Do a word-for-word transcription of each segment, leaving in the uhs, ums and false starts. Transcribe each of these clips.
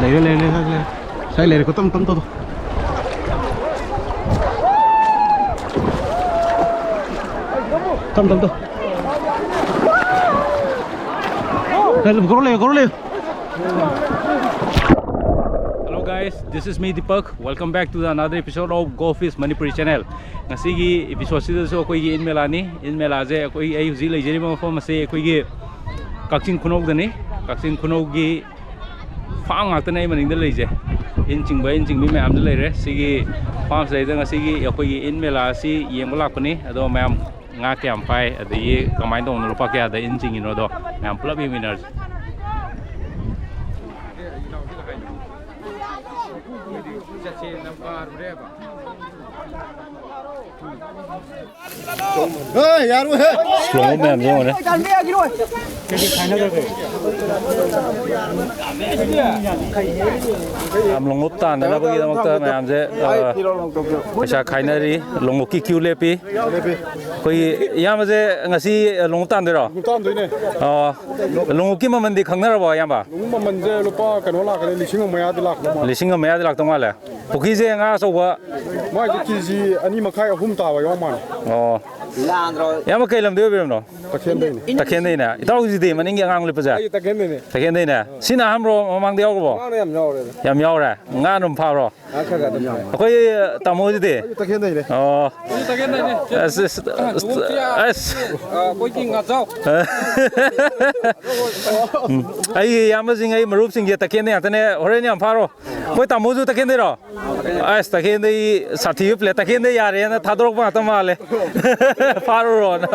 ꯂꯩꯔꯦ, ꯂꯩꯔꯦ, ꯂꯩꯔꯦ, ꯂꯩꯔꯦ꯫ ꯁ꯭ꯋꯥꯏ ꯂꯩꯔꯦꯀꯣ, ꯇꯞ ꯇꯞ ꯇꯧ꯫ ꯇꯞ ꯇꯞ ꯇꯧ꯫ ꯂꯩ, ꯂꯩ, ꯒꯣꯔꯣ ꯂꯩꯌꯨ, ꯒꯣꯔꯣ ꯂꯩꯌꯨ꯫ Hello guys, this is me Deepak. Welcome back to the another episode of Go Fish Manipuri channel. ꯉꯁꯤꯒꯤ episode ꯁꯤꯗꯁꯨ ꯑꯩꯈꯣꯏꯒꯤ ꯏꯟ ꯃꯦꯂꯥꯅꯤ꯫ ꯏꯟ ꯃꯦꯂꯥꯁꯦ ꯑꯩꯈꯣꯏ, ꯑꯩ ꯍꯧꯖꯤꯛ ꯂꯩꯖꯔꯤꯕ ꯃꯐꯝ ꯑꯁꯤ ꯑꯩꯈꯣꯏꯒꯤ ꯀꯛꯆꯤꯡ ꯈꯨꯅꯧꯗꯅꯤ꯫ ꯀꯛꯆꯤꯡ ꯈꯨꯅꯧꯒꯤ farm ꯉꯥꯛꯇꯅꯦ ꯑꯩ ꯃꯅꯤꯡꯗ ꯂꯩꯁꯦ꯫ ꯏꯟ ꯆꯤꯡꯕ, ꯏꯟ ꯆꯤꯡꯕꯤ ꯃꯌꯥꯝꯁꯨ ꯂꯩꯔꯦ꯫ ꯁꯤꯒꯤ farm ꯁꯤꯗꯩꯗ ꯉꯁꯤꯒꯤ ꯑꯩꯈꯣꯏꯒꯤ ꯏꯟ ꯃꯦꯂꯥ ꯑꯁꯤ ꯌꯦꯡꯕ ꯂꯥꯛꯄꯅꯤ꯫ ꯑꯗꯣ ꯃꯌꯥꯝ ꯉꯥ ꯀꯌꯥꯝ ꯐꯥꯏ, ꯑꯗꯒꯤ ꯀꯃꯥꯏꯅ ꯇꯧꯕꯅꯣ, ꯂꯨꯄꯥ ꯀꯌꯥꯗ ꯏꯟ ꯆꯤꯡꯉꯤꯅꯣꯗꯣ ꯃꯌꯥꯝ ꯄꯨꯂꯞ ꯌꯦꯡꯃꯤꯟꯅꯔꯁꯤ꯫ ꯂꯣꯡꯉꯨꯞ ꯃꯌꯥꯝꯁꯦ ꯌꯦꯡꯉꯨꯅꯦ꯫ ꯌꯥꯝ ꯂꯣꯡꯉꯨꯞ ꯇꯥꯟꯅꯅꯕꯒꯤꯗꯃꯛꯇ ꯃꯌꯥꯝꯁꯦ, ꯑ, ꯄꯩꯁꯥ ꯈꯥꯏꯅꯔꯤ꯫ ꯂꯣꯡꯉꯨꯞꯀꯤ queue ꯂꯦꯞꯄꯤ꯫ ꯑꯩꯈꯣꯏꯒꯤ ꯏꯌꯥꯝꯕꯁꯦ ꯉꯁꯤ ꯂꯣꯡꯉꯨꯞ ꯇꯥꯟꯗꯣꯏꯔꯣ? ꯇꯥꯟꯗꯣꯏꯅꯦ꯫ ꯑꯣ, ꯂꯣꯡꯉꯨꯞꯀꯤ ꯃꯃꯜꯗꯤ ꯈꯪꯅꯔꯕꯣ, ꯏꯌꯥꯝꯕ? ꯂꯣꯡꯉꯨꯞ ꯃꯃꯜꯁꯦ ꯂꯨꯄꯥ ꯀꯩꯅꯣ ꯂꯥꯛꯀꯅꯤ, ꯂꯤꯁꯤꯡ ꯑꯃ ꯃꯌꯥꯗꯤ ꯂꯥꯛꯀꯗꯧ ꯃꯥꯜꯂꯦ꯫ ꯂꯤꯁꯤꯡ ꯑꯃ ꯃꯌꯥꯗꯤ ꯂꯥꯛꯇꯧ ꯃꯥꯜꯂꯦ꯫ ꯄꯨꯈ꯭ꯔꯤꯁꯦ ꯉꯥ ꯑꯆꯧꯕ ꯃꯥꯏꯁꯦ ꯀꯦꯖꯤ ꯑꯅꯤ ꯃꯈꯥꯏ, ꯑꯍꯨꯝ ꯇꯥꯕ ꯌꯥꯎ ꯃꯥꯜꯂꯦ꯫ ꯑꯣ꯫ ꯏꯌꯥꯝꯕ ꯀꯩ ꯂꯝꯗꯩ ꯑꯣꯏꯕꯤꯔꯕꯅꯣ? ꯇꯈꯦꯟꯗꯩꯅꯦ꯫ ꯇꯈꯦꯟꯗꯩꯅꯦ꯫ ꯏꯇꯥꯎꯒꯤꯁꯤꯗꯤ ꯃꯅꯤꯡꯒꯤ ꯑꯉꯥꯡ ꯂꯤꯠꯄꯁꯦ? ꯑꯩ ꯇꯈꯦꯟꯗꯩꯅꯦ꯫ ꯇꯈꯦꯟꯗꯩꯅꯦ꯫ ꯁꯤꯅ ꯑꯍꯥꯟꯕ꯭ꯔꯣ, ꯃꯃꯥꯡꯗ ꯌꯥꯎꯈ꯭ꯔꯕꯣ? ꯑꯉꯥꯡꯅ ꯌꯥꯝ ꯌꯥꯎꯔꯦꯗ꯫ ꯌꯥꯝ ꯌꯥꯎꯔꯦ꯫ ꯉꯥ ꯑꯗꯨꯝ ꯐꯥꯕ꯭ꯔꯣ? ꯉꯥ ꯈꯔ ꯈꯔ ꯑꯗꯨꯝ ꯐꯥꯏ꯫ ꯑꯩꯈꯣꯏ ꯇꯥꯃꯣꯁꯤꯗꯤ? ꯑꯩꯁꯨ ꯇꯈꯦꯟꯗꯩꯅꯦ꯫ ꯑꯣ꯫ ꯑꯁ, ꯑꯁ, ꯑꯁ, ꯑꯁ꯫ ꯑꯩꯈꯣꯏꯒꯤ ꯉꯥꯖꯥꯎ꯫ ꯎꯝ꯫ ꯑꯩꯒꯤ ꯏꯌꯥꯝꯕꯁꯤꯡ, ꯑꯩ ꯃꯔꯨꯞꯁꯤꯡꯁꯦ ꯇꯈꯦꯟꯗꯩ ꯉꯥꯛꯇꯅꯦ꯫ ꯍꯣꯔꯦꯟ ꯌꯥꯝ ꯐꯥꯔꯣ꯫ ꯑꯩꯈꯣꯏ ꯇꯥꯃꯣꯁꯨ ꯇꯈꯦꯟꯗꯩꯔꯣ? ꯑꯁ, ꯇꯈꯦꯟꯗꯩ ꯁꯥꯊꯤꯕ player, ꯇꯈꯦꯟꯗꯩ ꯌꯥꯔꯦꯅ ꯊꯥꯗꯣꯔꯛꯄ ꯉꯥꯛꯇ ꯃꯥꯜꯂꯦ꯫ ꯐꯥꯔꯨꯔꯣꯅ꯫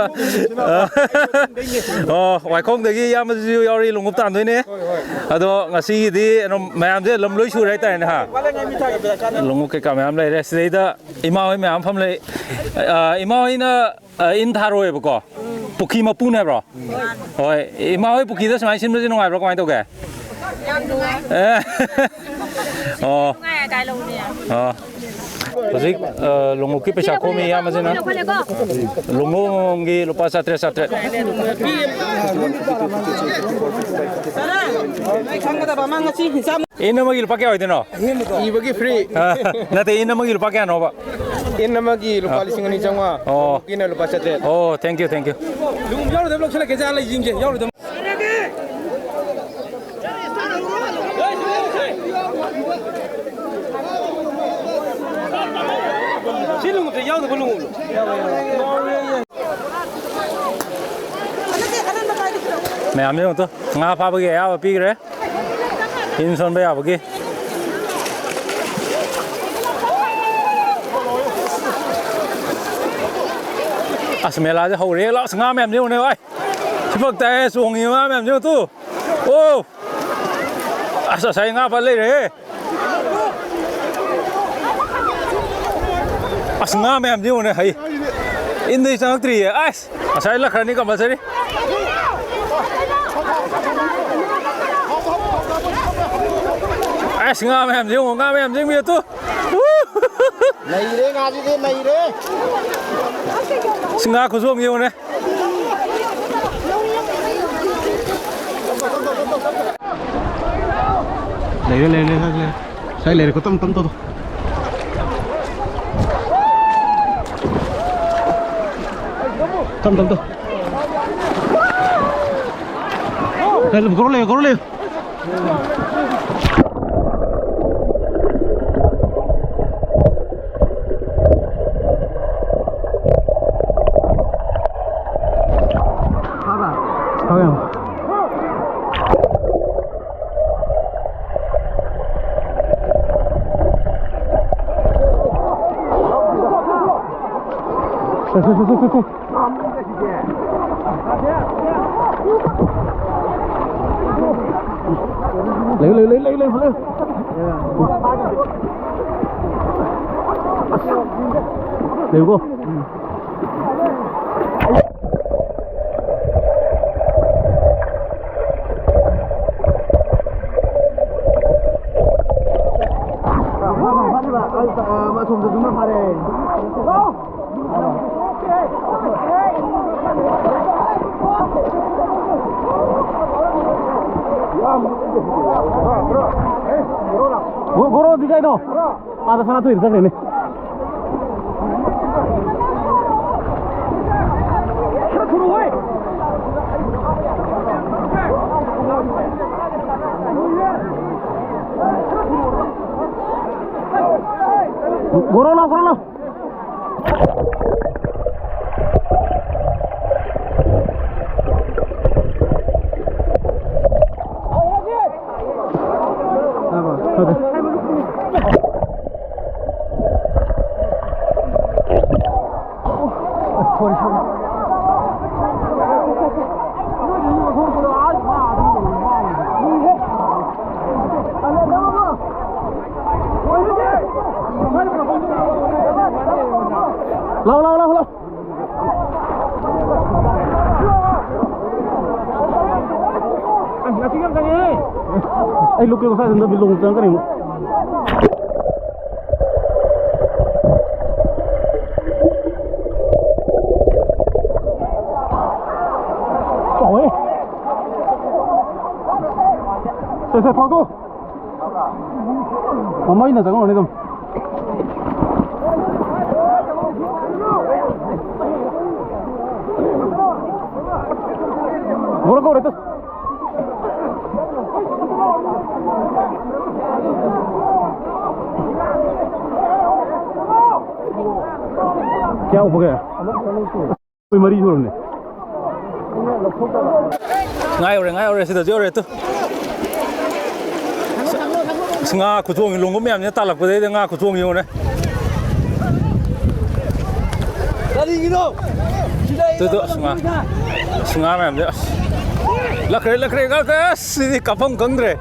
ꯑꯣ, ꯋꯥꯏꯈꯣꯡꯗꯒꯤ ꯏꯌꯥꯝꯕꯁꯤꯁꯨ ꯌꯥꯎꯔꯤ, ꯂꯣꯡꯎꯞ ꯇꯥꯟꯗꯣꯏꯅꯦ꯫ ꯑꯗꯣ ꯉꯁꯤꯒꯤꯗꯤ ꯑꯗꯨꯝ ꯃꯌꯥꯝꯁꯦ ꯂꯝ ꯂꯣꯏ ꯁꯨꯔꯦ ꯍꯥꯏꯇꯥꯔꯦꯅꯦ, ꯍꯥ? ꯂꯣꯡꯎꯞ ꯀꯩꯀꯥ ꯃꯌꯥꯝ ꯂꯩꯔꯦ꯫ ꯁꯤꯗꯩꯗ ꯏꯃꯥ ꯍꯣꯏ ꯃꯌꯥꯝ ꯐꯝ ꯂꯩ꯫ ꯑ, ꯏꯃꯥ ꯍꯣꯏꯅ ꯑ, ꯏꯟ ꯊꯥꯔꯣꯏꯕꯀꯣ꯫ ꯄꯨꯈ꯭ꯔꯤ ꯃꯄꯨꯅꯦ ꯍꯥꯏꯕ꯭ꯔꯣ? ꯍꯣꯏ, ꯏꯃꯥ ꯍꯣꯏ ꯄꯨꯈ꯭ꯔꯤꯗ ꯁꯨꯃꯥꯏꯅ ꯁꯤꯟꯕꯁꯦ ꯅꯨꯡꯉꯥꯏꯕ꯭ꯔꯣ, ꯀꯃꯥꯏꯅ ꯇꯧꯒꯦ? ꯌꯥꯝ ꯅꯨꯡꯉꯥꯏ꯫ ꯑꯦ꯫ ꯑꯣ꯫ ꯅꯨꯡꯉꯥꯏ ꯀꯥꯏ ꯂꯧꯅꯤ? ꯑꯣ꯫ ꯍꯧꯖꯤꯛ, ꯑ, ꯂꯣꯡꯎꯞꯀꯤ ꯄꯩꯁꯥ ꯈꯣꯝꯃꯤ ꯏꯌꯥꯝꯕꯁꯤꯅ꯫ ꯂꯣꯡꯎꯞ ꯑꯃꯃꯝꯒꯤ ꯂꯨꯄꯥ ꯆꯥꯇ꯭ꯔꯦꯠ, ꯆꯥꯇ꯭ꯔꯦꯠ꯫ ꯏꯟ ꯑꯃꯒꯤ ꯂꯨꯄꯥ ꯀꯌꯥ ꯑꯣꯏꯗꯣꯏꯅꯣ? ꯏꯕꯒꯤ ꯐ꯭ꯔꯤ꯫ ꯑ, ꯅꯠꯇꯦ, ꯏꯟ ꯑꯃꯒꯤ ꯂꯨꯄꯥ ꯀꯌꯥꯅꯣꯕ? ꯏꯟ ꯑꯃꯒꯤ ꯂꯨꯄꯥ ꯂꯤꯁꯤꯡ ꯑꯅꯤ ꯆꯥꯝꯃꯉꯥ꯫ ꯑꯣ꯫ ꯀꯤꯅ ꯂꯨꯄꯥ ꯆꯥꯇ꯭ꯔꯦꯠ꯫ ꯑꯣ, thank you, thank you꯫ ꯂꯨꯝ ꯌꯥꯎꯔꯣꯏꯗꯕ ꯂꯧꯁꯤꯜꯂꯛꯀꯦ, ꯖꯥ ꯂꯩꯁꯤꯡꯁꯦ ꯌꯥꯎꯔꯣꯏꯗꯕ꯫ ꯁꯤ ꯂꯨꯝꯁꯦ ꯌꯥꯎꯗꯕ ꯂꯨꯝ꯫ ꯃꯌꯥꯝ ꯌꯦꯡꯉꯨ ꯇꯨ, ꯉꯥ ꯐꯥꯕꯒꯤ ꯑꯌꯥꯕ ꯄꯤꯈ꯭ꯔꯦ꯫ ꯏꯟ ꯁꯣꯟꯕ ꯌꯥꯕꯒꯤ꯫ ꯑꯁ, ꯃꯦꯂꯥꯁꯦ ꯍꯧꯔꯦ꯫ ꯂꯥꯎ, ꯑꯁ, ꯉꯥ ꯃꯌꯥꯝꯁꯦ ꯌꯦꯡꯉꯨꯅꯦ, ꯚꯥꯏ꯫ ꯁꯤꯐꯛ ꯇꯥꯏ, ꯆꯣꯡꯉꯤ ꯉꯥ ꯃꯌꯥꯝꯁꯦ ꯌꯦꯡꯉꯨ ꯇꯨ꯫ ꯑꯣ! ꯑꯁ, ꯉꯁꯥꯏ ꯉꯥ ꯐꯥ ꯂꯩꯔꯦꯍꯦ꯫ ꯑꯁ, ꯉꯥ ꯃꯌꯥꯝꯁꯦ ꯌꯦꯡꯉꯨꯅꯦ, ꯍꯩ꯫ ꯏꯟꯗꯩ ꯆꯪꯉꯛꯇ꯭ꯔꯤꯌꯦ꯫ ꯑꯁ! ꯉꯁꯥꯏ ꯂꯛꯈ꯭ꯔꯅꯤ compulsory꯫ ꯑꯁ, ꯉꯥ ꯃꯌꯥꯝꯁꯦ ꯌꯦꯡꯉꯣ, ꯉꯥ ꯃꯌꯥꯝꯁꯦ ꯌꯦꯡꯕꯤꯌꯨ ꯇꯨ꯫ ꯅꯩꯔꯦ, ꯉꯥꯁꯤꯗꯤ ꯅꯩꯔꯦ꯫ ꯑꯁ, ꯉꯥ ꯈꯨꯆꯣꯡ ꯌꯦꯡꯉꯨꯅꯦ꯫ ꯂꯩꯔꯦ, ꯂꯩꯔꯦ, ꯂꯩꯔꯦ, ꯂꯩꯔꯦ꯫ ꯁ꯭ꯋꯥꯏ ꯂꯩꯔꯦꯀꯣ, ꯇꯞ ꯇꯞ ꯇꯧ꯫ ꯇꯞ ꯇꯞ ꯇꯧ꯫ ꯂꯩ, ꯂꯩ, ꯒꯣꯔꯣ ꯂꯩꯌꯨ, ꯒꯣꯔꯣ ꯂꯩꯌꯨ꯫ ꯐꯥꯕ꯭ꯔꯥ? ꯐꯥꯕ ꯌꯥꯝ꯫ ꯁꯦ, ꯁꯦ, ꯁꯦ, ꯁꯦ, ꯁꯦ, ꯁꯦ꯫ ꯂꯩꯌꯨ, ꯂꯩꯌꯨ, ꯂꯩꯌꯨ, ꯂꯩꯌꯨ, ꯂꯩꯌꯨ, ꯂꯩꯌꯨ꯫ ꯑꯁ꯫ ꯂꯩꯌꯨꯀꯣ꯫ ꯒꯣ-, ꯒꯣꯔꯣꯗꯤ ꯀꯩꯅꯣ? ꯑꯥꯗ ꯁꯅꯥꯊꯣꯏꯗ ꯆꯠꯈ꯭ꯔꯦꯅꯦ꯫ ꯒꯣꯔꯣ ꯂꯥꯎ, ꯒꯣꯔꯣ ꯂꯥꯎ꯫ ꯂꯥꯎ, ꯂꯥꯎ, ꯂꯥꯎ, ꯂꯥꯎ꯫ ꯑꯩ ꯂꯨꯞꯀꯦ, ꯉꯁꯥꯏ ꯍꯟꯗꯛ ꯕꯤꯂꯣꯡ ꯆꯪꯉꯛꯀꯅꯤ ꯑꯃꯨꯛ꯫ ꯆꯥꯎꯋꯦ꯫ ꯁꯦ, ꯁꯦ, ꯐꯥꯎꯗꯣꯛ꯫ ꯃꯃꯩꯅ ꯆꯪꯉꯝꯒꯅꯤ ꯑꯗꯨꯝ꯫ ꯒꯣꯜ ꯀꯧꯔꯦ ꯇꯨ꯫ ꯀꯌꯥ ꯎꯕ ꯀꯌꯥ? ꯑꯩꯈꯣꯏ ꯃꯔꯤ ꯁꯨꯔꯕꯅꯦ꯫ ꯉꯥ ꯌꯧꯔꯦ, ꯉꯥ ꯌꯧꯔꯦ, ꯁꯤꯗꯁꯨ ꯌꯧꯔꯦ ꯇꯨ꯫ ꯑꯁ, ꯉꯥ ꯈꯨꯆꯣꯡ ꯂꯣꯡꯕ ꯃꯌꯥꯝꯁꯤꯅ ꯇꯥꯜꯂꯛꯄꯗꯩꯗ ꯉꯥ ꯈꯨꯆꯣꯡ ꯌꯦꯡꯉꯨꯅꯦ꯫ ꯀꯔꯤꯒꯤꯅꯣ? ꯇꯨ, ꯇꯨ, ꯑꯁ, ꯉꯥ, ꯑꯁ, ꯉꯥ ꯃꯌꯥꯝꯁꯦ, ꯑꯁ꯫ ꯂꯛꯈ꯭ꯔꯦ, ꯂꯛꯈ꯭ꯔꯦ, ꯂꯛꯈ꯭ꯔꯦ, ꯑꯁ, ꯁꯤꯗꯤ ꯀꯥꯞꯐꯝ ꯈꯪꯗ꯭ꯔꯦ꯫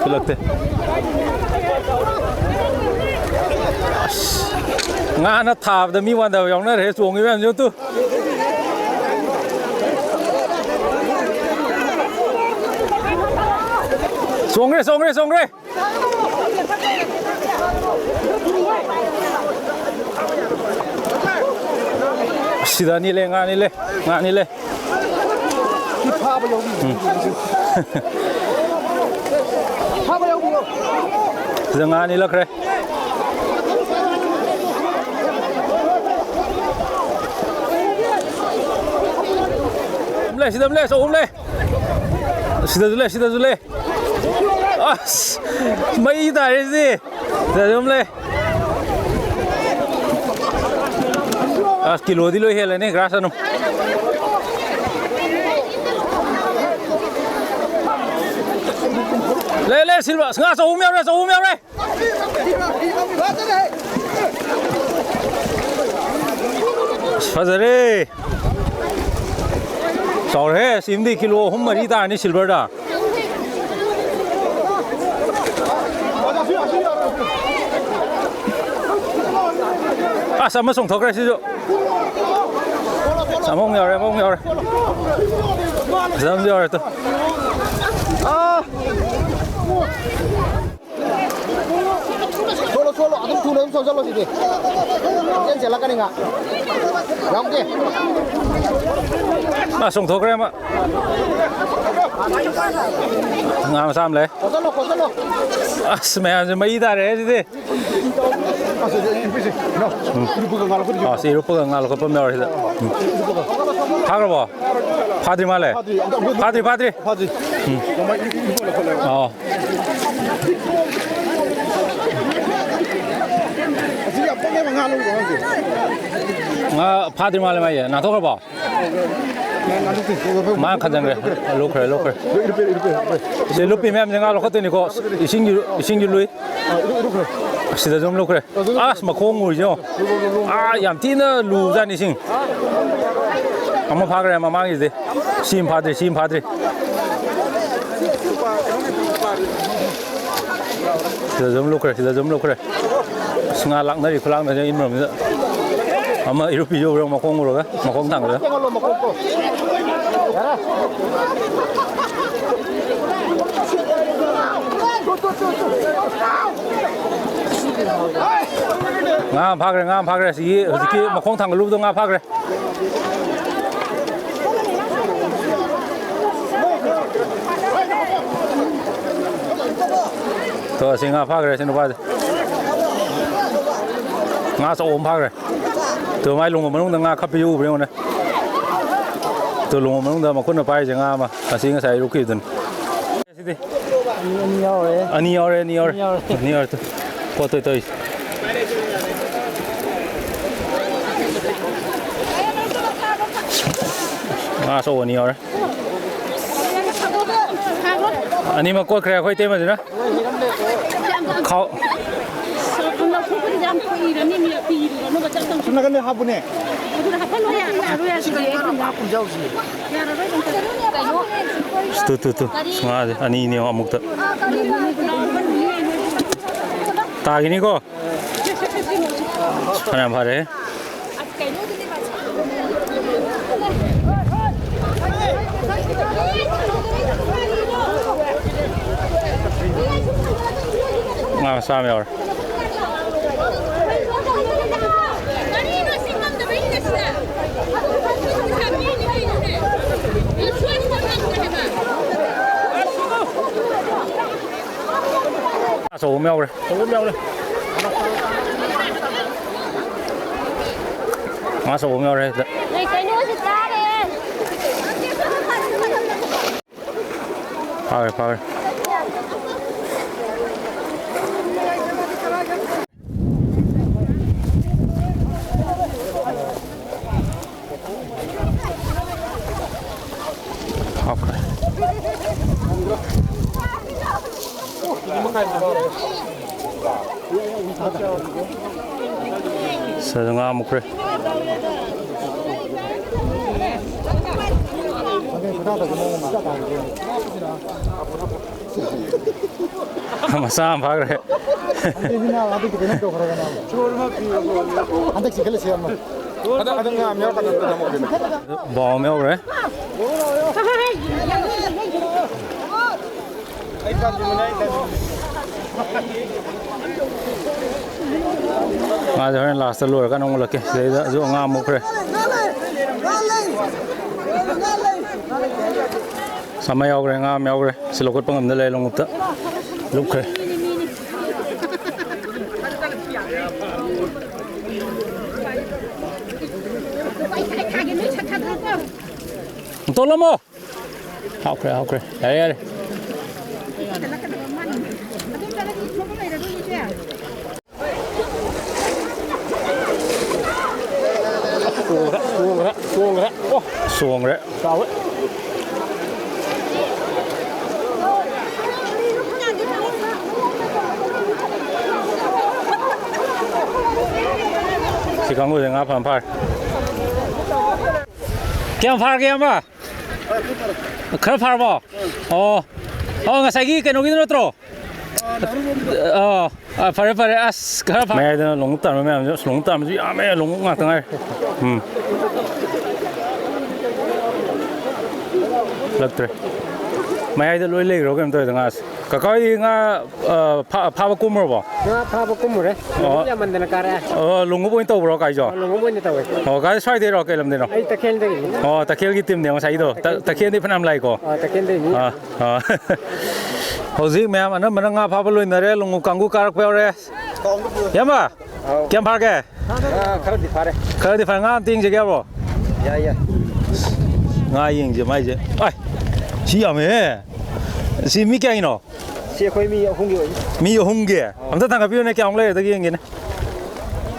ꯈꯨꯠꯂꯛꯇꯦ꯫ ꯑꯁ, ꯉꯥꯅ ꯊꯥꯕꯗ ꯃꯤ ꯋꯥꯟꯗꯕ ꯌꯥꯎꯅꯔꯦ, ꯆꯣꯡꯉꯤ ꯃꯌꯥꯝꯁꯦ ꯇꯨ꯫ ꯆꯣꯡꯈ꯭ꯔꯦ, ꯆꯣꯡꯈ꯭ꯔꯦ, ꯆꯣꯡꯈ꯭ꯔꯦ꯫ ꯁꯤꯗ ꯑꯅꯤ ꯂꯩ, ꯉꯥ ꯑꯅꯤ ꯂꯩ, ꯉꯥ ꯑꯅꯤ ꯂꯩ꯫ ꯐꯥꯕ ꯌꯥꯎꯕꯤꯌꯨ꯫ ꯐꯥꯕ ꯌꯥꯎꯕꯤꯌꯨ꯫ ꯁꯤꯗ ꯉꯥ ꯑꯅꯤ ꯂꯛꯈ꯭ꯔꯦ꯫ ꯑꯃ ꯂꯩ, ꯁꯤꯗ ꯑꯃ ꯂꯩ, ꯑꯆꯧꯕ ꯑꯃ ꯂꯩ꯫ ꯁꯤꯗꯁꯨ ꯂꯩ, ꯁꯤꯗꯁꯨ ꯂꯩ꯫ ꯑꯁ, ꯃꯩ ꯇꯥꯔꯦ ꯁꯤꯗꯤ꯫ ꯁꯤꯗꯁꯨ ꯑꯃ ꯂꯩ꯫ ꯑꯁ, ꯀꯤꯂꯣꯗꯤ ꯂꯣꯏ ꯍꯦꯜꯂꯅꯤ ꯒ꯭ꯔꯥꯁ ꯑꯗꯨꯝ꯫ ꯂꯩ, ꯂꯩ, ꯁꯤꯜꯚꯔ꯫ ꯑꯁ, ꯉꯥ ꯑꯆꯧꯕ ꯑꯃ ꯌꯥꯎꯔꯦ, ꯑꯆꯧꯕ ꯑꯃ ꯌꯥꯎꯔꯦ꯫ ꯑꯁ, ꯐꯖꯔꯦ꯫ ꯆꯥꯎꯔꯦꯍꯦ, ꯁꯤꯃꯗꯤ ꯀꯤꯂꯣ ꯑꯍꯨꯝ ꯃꯔꯤ ꯇꯥꯔꯅꯤ ꯁꯤꯜꯚꯔꯗ꯫ ꯑꯁ, ꯑꯃ ꯆꯣꯡꯊꯣꯛꯈ꯭ꯔꯦ ꯁꯤꯁꯨ꯫ ꯑꯃꯃꯨꯛ ꯌꯥꯎꯔꯦ, ꯑꯃꯃꯨꯛ ꯌꯥꯎꯔꯦ꯫ ꯐꯖꯕ ꯑꯃꯁꯨ ꯌꯥꯎꯔꯦ ꯇꯨ꯫ ꯁꯣꯂꯣ, ꯁꯣꯂꯣ, ꯑꯗꯨꯝ ꯊꯨꯅ ꯑꯗꯨꯝ ꯁꯣꯟꯖꯜꯂꯣ ꯁꯤꯗꯤ꯫ ꯆꯦꯟ ꯆꯦꯜꯂꯛꯀꯅꯤ ꯉꯥ꯫ ꯌꯥꯎꯗꯦ꯫ ꯑ, ꯆꯣꯡꯊꯣꯛꯈ꯭ꯔꯦ ꯑꯃ꯫ ꯉꯥ ꯃꯆꯥ ꯑꯃ ꯂꯩ꯫ ꯈꯣꯠꯆꯜꯂꯣ, ꯈꯣꯠꯆꯜꯂꯣ꯫ ꯑꯁ, ꯃꯌꯥꯝꯁꯦ ꯃꯩ ꯇꯥꯔꯦ ꯁꯤꯗꯤ꯫ ꯑꯁ, ꯑꯁ, ꯑꯁ, ꯏꯔꯨꯞꯄꯤꯁꯦ, ꯏꯅꯥꯎ, ꯏꯔꯨꯞꯄꯒ ꯉꯥ ꯂꯧꯈꯠꯂꯤꯁꯦ꯫ ꯑꯥ, ꯁꯤ ꯏꯔꯨꯞꯄꯒ ꯉꯥ ꯂꯧꯈꯠꯄ ꯑꯃ ꯌꯥꯎꯔꯦ ꯁꯤꯗ꯫ ꯎꯝ꯫ ꯐꯥꯈ꯭ꯔꯕꯣ? ꯐꯥꯗ꯭ꯔꯤ ꯃꯥꯜꯂꯦ꯫ ꯐꯥꯗ꯭ꯔꯤ, ꯑꯝꯇ ꯑꯃꯨꯛ ꯐꯥꯗ꯭ꯔꯤ, ꯐꯥꯗ꯭ꯔꯤ꯫ ꯐꯥꯗ꯭ꯔꯤ꯫ ꯎꯝ꯫ ꯃꯃꯥꯏ ꯏꯔꯨꯞ-, ꯏꯔꯨꯞꯄꯒ ꯂꯧꯈꯠꯂꯦꯕ꯫ ꯑꯥ꯫ ꯑꯁꯤ ꯌꯥꯝ ꯄꯪꯉꯦꯕ ꯉꯥ ꯂꯧꯕ ꯑꯉꯥꯡꯁꯦ꯫ ꯉꯥ ꯐꯥꯗ꯭ꯔꯤ ꯃꯥꯜꯂꯦ ꯃꯥꯏꯁꯦ꯫ ꯅꯥꯟꯊꯣꯛꯈ꯭ꯔꯕꯣ? ꯃꯥ ꯈꯟꯖꯟꯈ꯭ꯔꯦ꯫ ꯂꯨꯞꯈ꯭ꯔꯦ, ꯂꯨꯞꯈ꯭ꯔꯦ꯫ ꯁꯤ ꯂꯨꯞꯄꯤ ꯃꯌꯥꯝꯁꯦ ꯉꯥ ꯂꯧꯈꯠꯇꯣꯏꯅꯤꯀꯣ꯫ ꯏꯁꯤꯡꯁꯨ, ꯏꯁꯤꯡꯁꯨ ꯂꯨꯏ꯫ ꯁꯤꯗꯁꯨ ꯑꯃ ꯂꯨꯞꯈ꯭ꯔꯦ꯫ ꯑꯁ, ꯃꯈꯣꯡ ꯎꯔꯤꯁꯦ ꯌꯦꯡꯉꯣ꯫ ꯑꯥ, ꯌꯥꯝ ꯊꯤꯅ ꯂꯨꯖꯥꯠꯅꯤ ꯏꯁꯤꯡ꯫ ꯑꯃ ꯐꯥꯈ꯭ꯔꯦ ꯃꯃꯥꯡꯒꯤꯁꯤꯗꯤ꯫ ꯁꯤ ꯑꯃ ꯐꯥꯗ꯭ꯔꯤ, ꯁꯤ ꯑꯃ ꯐꯥꯗ꯭ꯔꯤ꯫ ꯁꯤꯗꯁꯨ ꯑꯃ ꯂꯨꯞꯈ꯭ꯔꯦ, ꯁꯤꯗꯁꯨ ꯑꯃ ꯂꯨꯞꯈ꯭ꯔꯦ꯫ ꯑꯁ, ꯉꯥ ꯂꯥꯛꯅꯔꯤ ꯈꯨꯂꯥꯛꯅꯁꯦ ꯏꯟ ꯃꯔꯝꯁꯤꯗ꯫ ꯑꯃ ꯏꯔꯨꯞꯄꯤꯁꯨ ꯎꯔꯦ, ꯃꯈꯣꯡ ꯎꯔꯒ, ꯃꯈꯣꯡ ꯊꯥꯡꯕꯗ꯫ ꯉꯥ ꯑꯃ ꯐꯥꯈ꯭ꯔꯦ, ꯉꯥ ꯑꯃ ꯐꯥꯈ꯭ꯔꯦ꯫ ꯑꯁꯤꯒꯤ ꯍꯧꯖꯤꯛꯀꯤ ꯃꯈꯣꯡ ꯊꯥꯡꯒꯠꯂꯨꯕꯗꯣ ꯉꯥ ꯐꯥꯈ꯭ꯔꯦ꯫ ꯇꯣ, ꯑꯁꯤ ꯉꯥ ꯐꯥꯈ꯭ꯔꯦ, ꯁꯤ ꯅꯨꯄꯥꯁꯦ꯫ ꯉꯥ ꯑꯆꯧꯕ ꯑꯃ ꯐꯥꯈ꯭ꯔꯦ꯫ ꯇꯣ, ꯃꯥꯏ ꯂꯣꯡꯕ ꯃꯅꯨꯡꯗ ꯉꯥ ꯈꯞꯄꯤ ꯎꯕ꯭ꯔꯥ ꯌꯦꯡꯉꯨꯅꯦ꯫ ꯇꯣ, ꯂꯣꯡꯕ ꯃꯅꯨꯡꯗ ꯃꯈꯨꯠꯅ ꯄꯥꯏꯔꯤꯁꯦ ꯉꯥ ꯑꯃ꯫ ꯑꯁꯤ ꯉꯁꯥꯏ ꯑꯌꯨꯛꯀꯤꯗꯨꯅꯤ꯫ ꯁꯤꯗꯤ ꯑꯅꯤ ꯌꯥꯎꯔꯦ꯫ ꯑꯅꯤ ꯌꯥꯎꯔꯦ, ꯑꯅꯤ ꯌꯥꯎꯔꯦ꯫ ꯑꯅꯤ ꯌꯥꯎꯔꯦ꯫ ꯑꯅꯤ ꯌꯥꯎꯔꯦ꯫ ꯇꯣ, ꯄꯣꯠꯇꯣ ꯇꯧꯔꯤꯁꯦ꯫ ꯉꯥ ꯑꯆꯧꯕ ꯑꯅꯤ ꯌꯥꯎꯔꯦ꯫ ꯑꯅꯤꯃꯛ ꯀꯣꯠꯈ꯭ꯔꯦ ꯑꯩꯈꯣꯏ ꯏꯇꯩꯃꯁꯤꯅ꯫ ꯈꯥꯎ꯫ ꯑꯁꯣꯝ ꯅꯥꯀꯟꯗ ꯍꯥꯞꯄꯨꯅꯦ꯫ Two, two, two. ꯉꯥꯁꯦ ꯑꯅꯤꯅꯦ ꯑꯃꯨꯛꯇ꯫ ꯇꯥꯈꯤꯅꯤꯀꯣ꯫ ꯐꯅꯌꯥꯝ ꯐꯔꯦ꯫ ꯉꯥ ꯃꯆꯥ ꯑꯃ ꯌꯥꯎꯔꯦ꯫ ꯑꯆꯧꯕ ꯑꯃ ꯌꯥꯎꯔꯦ꯫ ꯑꯆꯧꯕ ꯑꯃ ꯌꯥꯎꯔꯦ꯫ ꯉꯥ ꯑꯆꯧꯕ ꯑꯃ ꯌꯥꯎꯔꯦ ꯁꯤꯗ꯫ ꯀꯩꯅꯣꯁꯨ ꯆꯥꯔꯦ꯫ ꯐꯥꯈ꯭ꯔꯦ, ꯐꯥꯈ꯭ꯔꯦ꯫ ꯍꯥꯞꯈ꯭ꯔꯦ꯫ ꯁꯤꯗ ꯉꯥ ꯃꯨꯛꯈ꯭ꯔꯦ꯫ ꯃꯆꯥ ꯑꯃ ꯐꯥꯈ꯭ꯔꯦ꯫ ꯍꯟꯗꯛꯁꯤ ꯈꯜꯂꯁꯤ ꯑꯃ꯫ ꯍꯟꯗꯛ, ꯍꯟꯗꯛ ꯉꯥ ꯑꯃ ꯌꯥꯎꯔꯛꯀꯅꯤ, ꯑꯝꯇ ꯊꯝꯃꯣ ꯀꯩꯅꯣ꯫ ꯕꯥꯎ ꯑꯃ ꯌꯥꯎꯈ꯭ꯔꯦ꯫ ꯑꯩ ꯄꯥꯟꯖꯤꯕꯅꯦ, ꯑꯩ ꯄꯥꯟꯖꯤꯕꯅꯦ꯫ ꯃꯥꯁꯦ ꯍꯣꯔꯦꯟ ꯂꯥꯁꯇ ꯂꯣꯏꯔꯀꯥꯟꯗ ꯑꯃꯨꯛ ꯎꯠꯂꯛꯀꯦ꯫ ꯁꯤꯗꯩꯗꯁꯨ ꯑꯉꯥꯡ ꯑꯃ ꯃꯨꯛꯈ꯭ꯔꯦ꯫ ꯁꯥꯃ ꯌꯥꯎꯈ꯭ꯔꯦ, ꯉꯥ ꯑꯃ ꯌꯥꯎꯈ꯭ꯔꯦ꯫ ꯁꯤ ꯂꯧꯈꯠꯄ ꯉꯝꯗ ꯂꯩꯔꯦ, ꯂꯣꯡꯎꯞꯇ ꯂꯨꯞꯈ꯭ꯔꯦ꯫ ꯇꯣꯠꯂꯝꯃꯣ꯫ ꯍꯥꯞꯈ꯭ꯔꯦ, ꯍꯥꯞꯈ꯭ꯔꯦ꯫ ꯌꯥꯔꯦ, ꯌꯥꯔꯦ꯫ ꯆꯣꯡꯈ꯭ꯔꯦ, ꯆꯣꯡꯈ꯭ꯔꯦ, ꯆꯣꯡꯈ꯭ꯔꯦ꯫ ꯑꯣ, ꯆꯣꯡꯈ꯭ꯔꯦ꯫ ꯆꯥꯎꯋꯦ꯫ ꯁꯤ ꯀꯥꯡꯕꯨꯁꯦ ꯉꯥ ꯐꯅ ꯐꯥꯔꯦ꯫ ꯀꯌꯥꯝ ꯐꯥꯔꯒꯦ, ꯏꯌꯥꯝꯕ? ꯈꯔ ꯐꯥꯔꯕꯣ? ꯑꯣ꯫ ꯑꯣ, ꯉꯁꯥꯏꯒꯤ ꯀꯩꯅꯣꯒꯤꯗꯣ ꯅꯠꯇ꯭ꯔꯣ? ꯑꯣ, ꯑ, ꯐꯔꯦ, ꯐꯔꯦ꯫ ꯑꯁ, ꯈꯔ ꯐꯥ- ꯃꯌꯥꯏꯗꯅ ꯂꯣꯡꯎꯞ ꯇꯥꯔꯝꯕ ꯃꯌꯥꯝꯁꯦ, ꯑꯁ, ꯂꯣꯡꯎꯞ ꯇꯥꯔꯝꯕꯁꯨ ꯌꯥꯝꯃꯦ, ꯂꯣꯡꯎꯞ ꯉꯥꯛꯇ ꯉꯥꯏꯔꯦ꯫ ꯎꯝ꯫ ꯂꯛꯇ꯭ꯔꯦ꯫ ꯃꯌꯥꯏꯗ ꯂꯣꯏ ꯂꯩꯈ꯭ꯔꯣ ꯀꯩꯅꯣ ꯇꯧꯋꯦꯗ ꯉꯥꯁꯦ꯫ ꯀꯀꯥ ꯍꯣꯏꯗꯤ ꯉꯥ, ꯑ, ꯐꯥ-, ꯐꯥꯕ ꯀꯨꯝꯃꯨꯔꯕꯣ? ꯉꯥ ꯐꯥꯕ ꯀꯨꯝꯃꯨꯔꯦ꯫ ꯑꯣ꯫ ꯌꯥꯝꯃꯟꯗꯅ ꯀꯥꯔꯛꯑꯦ꯫ ꯑꯣ, ꯂꯣꯡꯎꯞ ꯑꯣꯏꯅ ꯇꯧꯕ꯭ꯔꯣ ꯀꯥꯏꯁꯨ? ꯑ, ꯂꯣꯡꯎꯞ ꯑꯣꯏꯅ ꯇꯧꯋꯦ꯫ ꯑꯣ, ꯀꯥꯏ ꯁ꯭ꯋꯥꯏꯗꯩꯔꯣ? ꯀꯩ ꯂꯝꯗꯩꯅꯣ? ꯑꯩ ꯇꯈꯦꯜꯗꯒꯤꯅꯤ꯫ ꯑꯣ, ꯇꯈꯦꯜꯒꯤ ꯇꯤꯝꯅꯦ ꯉꯁꯥꯏꯒꯤꯗꯣ꯫ ꯇ-, ꯇꯈꯦꯜꯗꯤ ꯐꯅꯌꯥꯝ ꯂꯥꯛꯏꯀꯣ? ꯑ, ꯇꯈꯦꯜꯗꯒꯤꯅꯤ꯫ ꯑꯥ, ꯑꯥ꯫ ꯍꯧꯖꯤꯛ ꯃꯌꯥꯝ ꯑꯅꯝꯕꯅ ꯉꯥ ꯐꯥꯕ ꯂꯣꯏꯅꯔꯦ, ꯂꯣꯡꯎꯞ ꯀꯥꯡꯕꯨ ꯀꯥꯔꯛꯄ ꯌꯥꯎꯔꯦ꯫ ꯏꯌꯥꯝꯕ, ꯑꯧ꯫ ꯀꯌꯥꯝ ꯐꯥꯔꯒꯦ? ꯉꯥ ꯈꯔꯗꯤ ꯐꯥꯔꯦ꯫ ꯈꯔꯗꯤ ꯐꯥꯔꯦ꯫ ꯉꯥ ꯑꯝꯇ ꯌꯦꯡꯖꯒꯦ ꯍꯥꯏꯕ꯭ꯔꯣ? ꯌꯥꯏ, ꯌꯥꯏ꯫ ꯉꯥ ꯌꯦꯡꯁꯦ ꯃꯥꯏꯁꯦ꯫ ꯑꯥꯏ, ꯁꯤ ꯌꯥꯝꯃꯦꯍꯦ꯫ ꯁꯤ ꯃꯤ ꯀꯌꯥꯒꯤꯅꯣ? ꯁꯤ ꯑꯩꯈꯣꯏ ꯃꯤ ꯑꯍꯨꯝꯒꯤ ꯑꯣꯏꯅꯤ꯫ ꯃꯤ ꯑꯍꯨꯝꯒꯤ? ꯑꯝꯇ ꯊꯥꯡꯒꯠꯄꯤꯌꯨꯅꯦ, ꯀꯌꯥꯃꯨꯛ ꯂꯩꯔꯦꯗꯒꯤ ꯌꯦꯡꯒꯦꯅꯦ꯫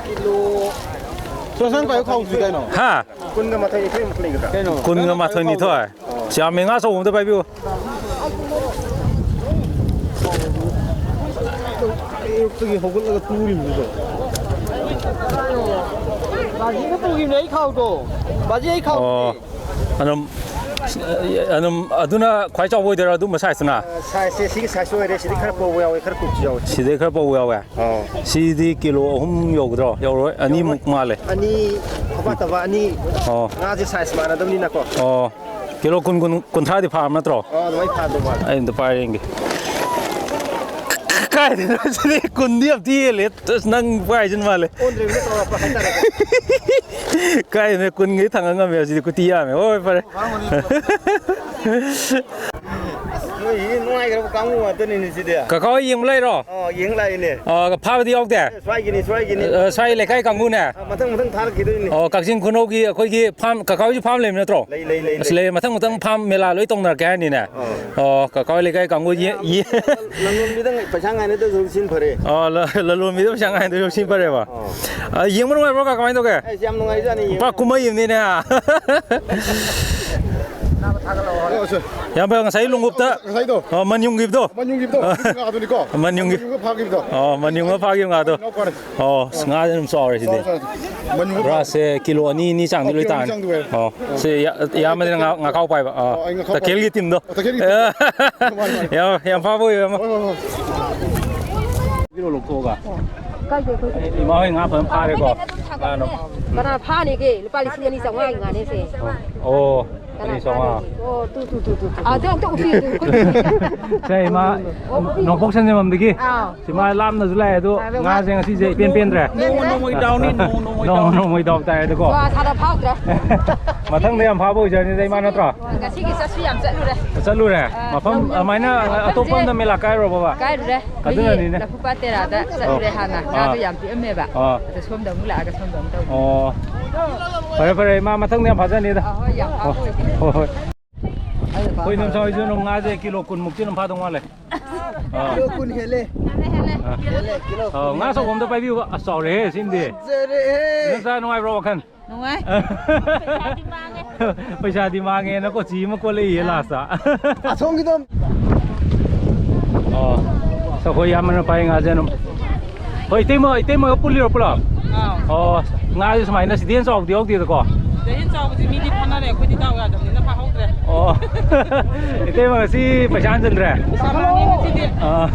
ꯀꯤꯂꯣ ꯁꯣꯁꯥꯟ ꯄꯥꯏꯌꯨ ꯈꯥꯎꯁꯤ ꯀꯩꯅꯣ? ꯍꯥ? ꯀꯨꯟꯒ ꯃꯥꯊꯣꯏ ꯅꯤꯊꯣꯏꯃꯨꯛ ꯂꯩꯒꯗ꯭ꯔꯥ? ꯀꯩꯅꯣ? ꯀꯨꯟꯒ ꯃꯥꯊꯣꯏ ꯅꯤꯊꯣꯏ? ꯁꯤ ꯌꯥꯝꯃꯦ, ꯉꯥ ꯑꯆꯧꯕ ꯑꯝꯇ ꯄꯥꯏꯕꯤꯌꯨ꯫ ꯑꯌꯨꯛꯇꯒꯤ ꯍꯧꯒꯠꯂꯒ ꯇꯨꯔꯤꯕꯗꯨꯗꯣ꯫ ꯕꯥꯖꯤꯅ ꯄꯨꯈꯤꯕꯅꯦ ꯑꯩ ꯈꯥꯎꯗꯣ꯫ ꯕꯥꯖꯤ, ꯑꯩ ꯈꯥꯎ ꯑꯣ꯫ ꯄꯨꯒꯦ꯫ ꯑꯗꯨꯝ, ꯑꯗꯨꯝ ꯑꯗꯨꯅ ꯈ꯭ꯋꯥꯏ ꯆꯥꯎꯕ ꯑꯣꯏꯗꯣꯏꯔꯥ, ꯑꯗꯨꯝꯕ ꯁꯥꯏꯖꯇꯨꯅ? ꯁꯥꯏꯖꯁꯦ ꯁꯤꯒꯤ ꯁꯥꯏꯖ ꯑꯣꯏꯔꯦ, ꯁꯤꯗꯤ ꯈꯔ ꯄꯧꯕ ꯌꯥꯎꯋꯦ, ꯈꯔ ꯀꯨꯞꯁꯨ ꯌꯥꯎꯋꯦ꯫ ꯁꯤꯗꯩ ꯈꯔ ꯄꯧꯕ ꯌꯥꯎꯋꯦ? ꯑꯧ꯫ ꯁꯤꯗꯤ ꯀꯤꯂꯣ ꯑꯍꯨꯝ ꯌꯧꯒꯗ꯭ꯔꯣ? ꯌꯧꯔꯣꯏ, ꯑꯅꯤꯃꯨꯛ ꯃꯥꯜꯂꯦ꯫ ꯑꯅꯤ, ꯑꯄꯥꯠꯇꯕ ꯑꯅꯤ꯫ ꯑꯣ꯫ ꯉꯥꯁꯦ ꯁꯥꯏꯖ ꯃꯥꯟꯅꯗꯕꯅꯤꯅꯀꯣ꯫ ꯑꯣ꯫ ꯀꯤꯂꯣ ꯀꯨꯟ, ꯀꯨꯟ, ꯀꯨꯟꯊ꯭ꯔꯥꯗꯤ ꯐꯥꯔꯕ ꯅꯠꯇ꯭ꯔꯣ? ꯑꯣ, ꯑꯗꯨꯃꯥꯏꯅ ꯐꯥꯗꯧ ꯃꯥꯜꯂꯦ꯫ ꯑꯩ ꯑꯝꯇ ꯄꯥꯏꯔ ꯌꯦꯡꯒꯦ꯫ ꯀꯥꯏꯗꯩꯅꯣ ꯁꯤꯗꯤ ꯀꯨꯟꯗꯤ ꯌꯥꯝ ꯊꯤ ꯍꯦꯜꯂꯦ꯫ ꯑꯁ, ꯅꯪ ꯄꯥꯏꯁꯤꯟ ꯃꯥꯜꯂꯦ꯫ ꯑꯣꯟꯗ꯭ꯔꯦ, ꯃꯤꯅ ꯆꯥꯎꯔꯛꯄ ꯍꯥꯏꯇꯥꯔꯦ꯫ ꯀꯥꯏꯗꯩꯅꯣ ꯀꯨꯟꯒꯩ ꯊꯥꯡꯒꯠ ꯉꯝꯃꯦ ꯁꯤꯗꯤ, ꯈꯨꯊꯤ ꯌꯥꯝꯃꯦ꯫ ꯍꯣꯏ, ꯐꯔꯦ꯫ ꯐꯥꯔꯝꯒꯅꯤ꯫ ꯑꯩꯈꯣꯏꯒꯤ ꯅꯨꯡꯉꯥꯏꯈ꯭ꯔꯕ ꯀꯥꯡꯕꯨ ꯉꯥꯛꯇꯅꯤꯅꯦ ꯁꯤꯗꯤ꯫ ꯀꯀꯥ ꯍꯣꯏ ꯌꯦꯡꯕ ꯂꯩꯔꯣ? ꯑꯣ, ꯌꯦꯡ ꯂꯥꯛꯏꯅꯦ꯫ ꯑꯣ, ꯐꯥꯕꯗꯤ ꯌꯥꯎꯗꯦ? ꯑꯦ, ꯁ꯭ꯋꯥꯏꯒꯤꯅꯤ, ꯁ꯭ꯋꯥꯏꯒꯤꯅꯤ꯫ ꯑ, ꯁ꯭ꯋꯥꯏ ꯂꯩꯀꯥꯏ ꯀꯥꯡꯕꯨꯅꯦ? ꯑ, ꯃꯊꯪ, ꯃꯊꯪ ꯊꯥꯔꯛꯈꯤꯗꯣꯏꯅꯤ꯫ ꯑꯣ, ꯀꯛꯆꯤꯡ ꯈꯨꯅꯧꯒꯤ ꯑꯩꯈꯣꯏꯒꯤ ꯐꯥꯝ, ꯀꯀꯥ ꯍꯣꯏꯁꯨ ꯐꯥꯝ ꯂꯩꯕ ꯅꯠꯇ꯭ꯔꯣ? ꯂꯩ, ꯂꯩ, ꯂꯩ, ꯑꯁ, ꯂꯩ꯫ ꯂꯩ, ꯃꯊꯪ, ꯃꯊꯪ ꯐꯥꯝ ꯃꯦꯂꯥ ꯂꯣꯏ ꯇꯧꯅꯔꯛꯀꯦ ꯍꯥꯏꯅꯤꯅꯦ꯫ ꯑꯣ꯫ ꯑꯣ, ꯀꯀꯥ ꯍꯣꯏ ꯂꯩꯀꯥꯏ ꯀꯥꯡꯕꯨ ꯌꯦ-, ꯌꯦ-, ꯂꯂꯣꯟꯕꯤꯗ ꯄꯩꯁꯥ ꯉꯥꯏꯅꯗꯧ ꯁꯔꯨꯛ ꯁꯤꯅ ꯐꯔꯦ꯫ ꯑꯣ, ꯂ-, ꯂꯂꯣꯟꯕꯤꯗ ꯄꯩꯁꯥ ꯉꯥꯏꯅꯗꯣꯏ ꯁꯔꯨꯛ ꯁꯤꯅ ꯐꯔꯦꯕ꯫ ꯑꯣ꯫ ꯑ, ꯌꯦꯡꯕ ꯅꯨꯡꯉꯥꯏꯕ꯭ꯔꯣ, ꯀꯀꯥ? ꯀꯃꯥꯏꯅ ꯇꯧꯒꯦ? ꯑꯩꯁ, ꯌꯥꯝ ꯅꯨꯡꯉꯥꯏꯖꯥꯠꯅꯤ ꯌꯦꯡꯕ꯫ ꯄꯨꯔꯥ ꯀꯨꯝꯍꯩ ꯑꯃꯅꯤꯅꯦ꯫ ꯑꯣ, ꯁꯦ꯫ ꯌꯥꯝ ꯐꯩ, ꯉꯁꯥꯏ ꯂꯣꯡꯎꯞꯇ, ꯉꯁꯥꯏꯗꯣ꯫ ꯑ, ꯃꯟ ꯌꯨꯡꯈꯤꯕꯗꯣ꯫ ꯃꯟ ꯌꯨꯡꯈꯤꯕꯗꯣ꯫ ꯉꯥꯗꯨꯅꯤꯀꯣ꯫ ꯃꯟ ꯌꯨꯡꯈꯤ-, ꯃꯟ ꯌꯨꯡꯒ ꯐꯥꯈꯤꯕꯗꯣ꯫ ꯑꯣ, ꯃꯟ ꯌꯨꯡꯒ ꯐꯥꯈꯤꯕ ꯉꯥꯗꯣ꯫ ꯏꯅꯥꯎꯄꯥꯅꯦ꯫ ꯑꯣ, ꯑꯁ, ꯉꯥꯁꯦ ꯑꯗꯨꯝ ꯆꯥꯎꯔꯦ ꯁꯤꯗꯤ꯫ ꯆꯥꯎꯔꯦ, ꯆꯥꯎꯔꯦ꯫ ꯃꯟ ꯌꯨꯡꯒ ꯕ꯭ꯔꯥꯁꯁꯦ ꯀꯤꯂꯣ ꯑꯅꯤ, ꯑꯅꯤ ꯆꯥꯡꯗꯤ ꯂꯣꯏ ꯀꯤꯂꯣ ꯑꯅꯤ ꯇꯥꯔꯅꯤ꯫ ꯆꯥꯡꯗꯤ ꯑꯣꯏꯔꯦ꯫ ꯑꯣ, ꯁꯤ ꯏꯌꯥ-, ꯏꯌꯥꯝꯕꯅꯤꯅ ꯉꯥ, ꯉꯥ ꯈꯥꯎ ꯄꯥꯏꯕ꯫ ꯑꯣ, ꯑꯣ, ꯑꯩ ꯉꯥ ꯈꯥꯎ ꯄꯥꯏꯕ꯫ ꯇꯈꯦꯜꯒꯤ ꯇꯤꯝꯗꯣ꯫ ꯑꯣ, ꯇꯈꯦꯜꯒꯤ ꯇꯤꯝꯗꯣ꯫ ꯃꯥꯅꯤ, ꯃꯥꯅꯤ꯫ ꯌꯥꯝ, ꯌꯥꯝ ꯐꯥꯕ ꯑꯣꯏꯕ ꯑꯃ꯫ ꯍꯣꯏ, ꯍꯣꯏ, ꯍꯣꯏ꯫ ꯀꯤꯂꯣ ꯂꯧꯊꯣꯛꯑꯒ꯫ ꯀꯥꯏꯗꯦ, ꯑꯩꯈꯣꯏꯗꯤ꯫ ꯏꯃꯥ ꯍꯣꯏ ꯉꯥ ꯐꯖꯅ ꯐꯥꯔꯦꯀꯣ꯫ ꯉꯥꯅꯨ꯫ ꯀꯅꯥ ꯐꯥꯅꯤꯒꯦ? ꯂꯨꯄꯥ ꯂꯤꯁꯤꯡ ꯑꯅꯤ ꯆꯥꯝꯃꯉꯥꯒꯤ ꯉꯥꯅꯦꯁꯦ꯫ ꯑꯣ, ꯀꯅꯥ ꯑꯅꯤ ꯆꯥꯝꯃꯉꯥ꯫ ꯐꯥꯅꯤꯒꯦ? ꯑꯣ, ꯇꯨ, ꯇꯨ, ꯇꯨ, ꯇꯨ꯫ ꯑꯗꯨ ꯑꯝꯇ ꯎꯞꯄꯤꯌꯨ, ꯁꯦ, ꯏꯃꯥ, ꯑꯣ, ꯎꯞꯄꯤꯌꯨ꯫ ꯅꯣꯡꯄꯣꯛ ꯁꯟꯖꯦꯟꯕꯝꯗꯒꯤ꯫ ꯑꯥꯎ꯫ ꯁꯤ ꯃꯥ ꯂꯥꯞꯅꯁꯨ ꯂꯥꯛꯑꯦ ꯑꯗꯣ, ꯑꯥ, ꯉꯥꯁꯦ ꯉꯁꯤꯁꯦ ꯏꯄꯦꯟ ꯄꯦꯟꯗ꯭ꯔꯦ꯫ ꯅꯣꯡꯃ ꯅꯣꯡꯃꯒꯤ ꯗꯥꯎꯅꯤ, ꯅꯣꯡꯃ ꯅꯣꯡꯃꯒꯤ ꯅꯣꯡꯃ ꯗꯥꯎ꯫ ꯅꯣꯡꯃꯒꯤ ꯗꯥꯎ ꯇꯥꯏ ꯑꯗꯨꯀꯣ꯫ ꯋꯥ ꯁꯥꯗ ꯐꯥꯎꯗ꯭ꯔꯦ꯫ ꯃꯊꯪꯗ ꯌꯥꯝ ꯐꯥꯕ ꯑꯣꯏꯖꯔꯅꯤꯗ, ꯏꯃꯥ, ꯅꯠꯇ꯭ꯔꯣ? ꯉꯁꯤꯒꯤ ꯆꯠꯁꯨ ꯌꯥꯝ ꯆꯠꯂꯨꯔꯦ꯫ ꯆꯠꯂꯨꯔꯦ? ꯑꯥ, ꯃꯐꯝ ꯌꯥꯝ, ꯌꯥꯝ, ꯑꯗꯨꯃꯥꯏꯅ ꯃꯐꯝꯁꯦ ꯑꯇꯣꯞꯄ ꯑꯝꯗ ꯃꯦꯂꯥ ꯀꯥꯏꯔꯨꯔꯕꯕ? ꯀꯥꯏꯔꯨꯔꯦ꯫ ꯑꯗꯨꯅꯅꯤꯅꯦ꯫ ꯑꯩꯈꯣꯏꯒꯤ ꯂꯐꯨꯄꯥꯠ ꯇꯦꯔꯥꯗ ꯆꯠꯂꯨꯔꯦ ꯑꯣ꯫ ꯍꯥꯟꯅ꯫ ꯑꯥ꯫ ꯉꯥꯗꯣ ꯌꯥꯝ ꯄꯤꯛꯑꯝꯃꯦꯕ꯫ ꯑꯥ꯫ ꯑꯗ ꯁꯣꯝꯗ ꯑꯃꯨꯛ ꯂꯥꯛꯑꯒ ꯁꯣꯝꯗ ꯑꯃꯨꯛ ꯇꯧꯕ꯫ ꯑꯣ꯫ ꯐꯔꯦ, ꯐꯔꯦ, ꯏꯃꯥ, ꯃꯊꯪꯗ ꯌꯥꯝ ꯐꯥꯖꯅꯤꯗ꯫ ꯑꯥ, ꯍꯣꯏ, ꯌꯥꯝ ꯐꯥꯕ ꯑꯣ, ꯑꯣꯏꯗꯦ꯫ ꯍꯣꯏ, ꯍꯣꯏ꯫ ꯑꯩꯈꯣꯏ ꯏꯗꯣꯝꯆꯥ ꯍꯣꯏꯁꯨ ꯑꯗꯨꯝ ꯉꯥꯁꯦ ꯀꯤꯂꯣ ꯀꯨꯟꯃꯨꯛꯇꯤ ꯑꯗꯨꯝ ꯐꯥꯗꯧ ꯃꯥꯜꯂꯦ꯫ ꯑꯥ꯫ ꯀꯤꯂꯣ ꯀꯨꯟ ꯍꯦꯜꯂꯦ꯫ ꯍꯦꯜꯂꯦ꯫ ꯑꯥ꯫ ꯀꯤꯂꯣ ꯀꯨꯟ ꯑꯥ, ꯉꯥ ꯍꯦꯜꯂꯦ꯫ ꯑꯆꯧꯕ ꯑꯝꯇ ꯄꯥꯏꯕꯤꯌꯨꯕ꯫ ꯑꯁ, ꯆꯥꯎꯔꯦꯍꯦ, ꯁꯤꯃꯗꯤ꯫ ꯐꯖꯔꯦꯍꯦ꯫ ꯏꯗꯣꯝꯆꯥ, ꯅꯨꯡꯉꯥꯏꯕ꯭ꯔꯣ ꯋꯥꯈꯜ? ꯅꯨꯡꯉꯥꯏ꯫ ꯄꯩꯁꯥꯗꯤ ꯃꯥꯡꯉꯦꯅ ꯀꯣꯆꯤ ꯑꯃ ꯀꯣꯜꯂꯛꯏꯌꯦ ꯂꯥꯁꯇ꯫ ꯑꯁꯣꯝꯒꯤꯗꯣ꯫ ꯑꯣ, ꯑꯁ, ꯑꯩꯈꯣꯏ ꯏꯌꯥꯝꯕꯅ ꯄꯥꯏ ꯉꯥꯁꯦ ꯑꯗꯨꯝ꯫ ꯍꯣꯏ, ꯏꯇꯩꯃ, ꯏꯇꯩꯃꯒ ꯄꯨꯜꯂꯤꯔꯣ ꯄꯨꯂꯞ? ꯑꯥꯎ꯫ ꯑꯣ, ꯉꯥꯁꯦ ꯁꯨꯃꯥꯏꯅ ꯁꯤꯗꯤ ꯍꯦꯟꯅ ꯆꯥꯎꯕꯗꯤ ꯌꯥꯎꯗꯦꯗꯀꯣ? ꯁꯤꯗꯩ ꯍꯦꯟꯅ ꯆꯥꯎꯕꯁꯤ ꯃꯤꯗꯤ ꯐꯥꯅꯔꯦ, ꯑꯩꯈꯣꯏꯗꯤ ꯗꯥꯎ ꯌꯥꯗꯕꯅꯤꯅ ꯐꯥꯍꯧꯗ꯭ꯔꯦ꯫ ꯑꯣ, ꯏꯇꯩꯃ ꯉꯁꯤ ꯄꯩꯁꯥ ꯍꯟꯖꯤꯟꯗ꯭ꯔꯦ? ꯄꯩꯁꯥ ꯃꯥꯡꯉꯦ ꯉꯁꯤꯗꯤ꯫ ꯑꯥ,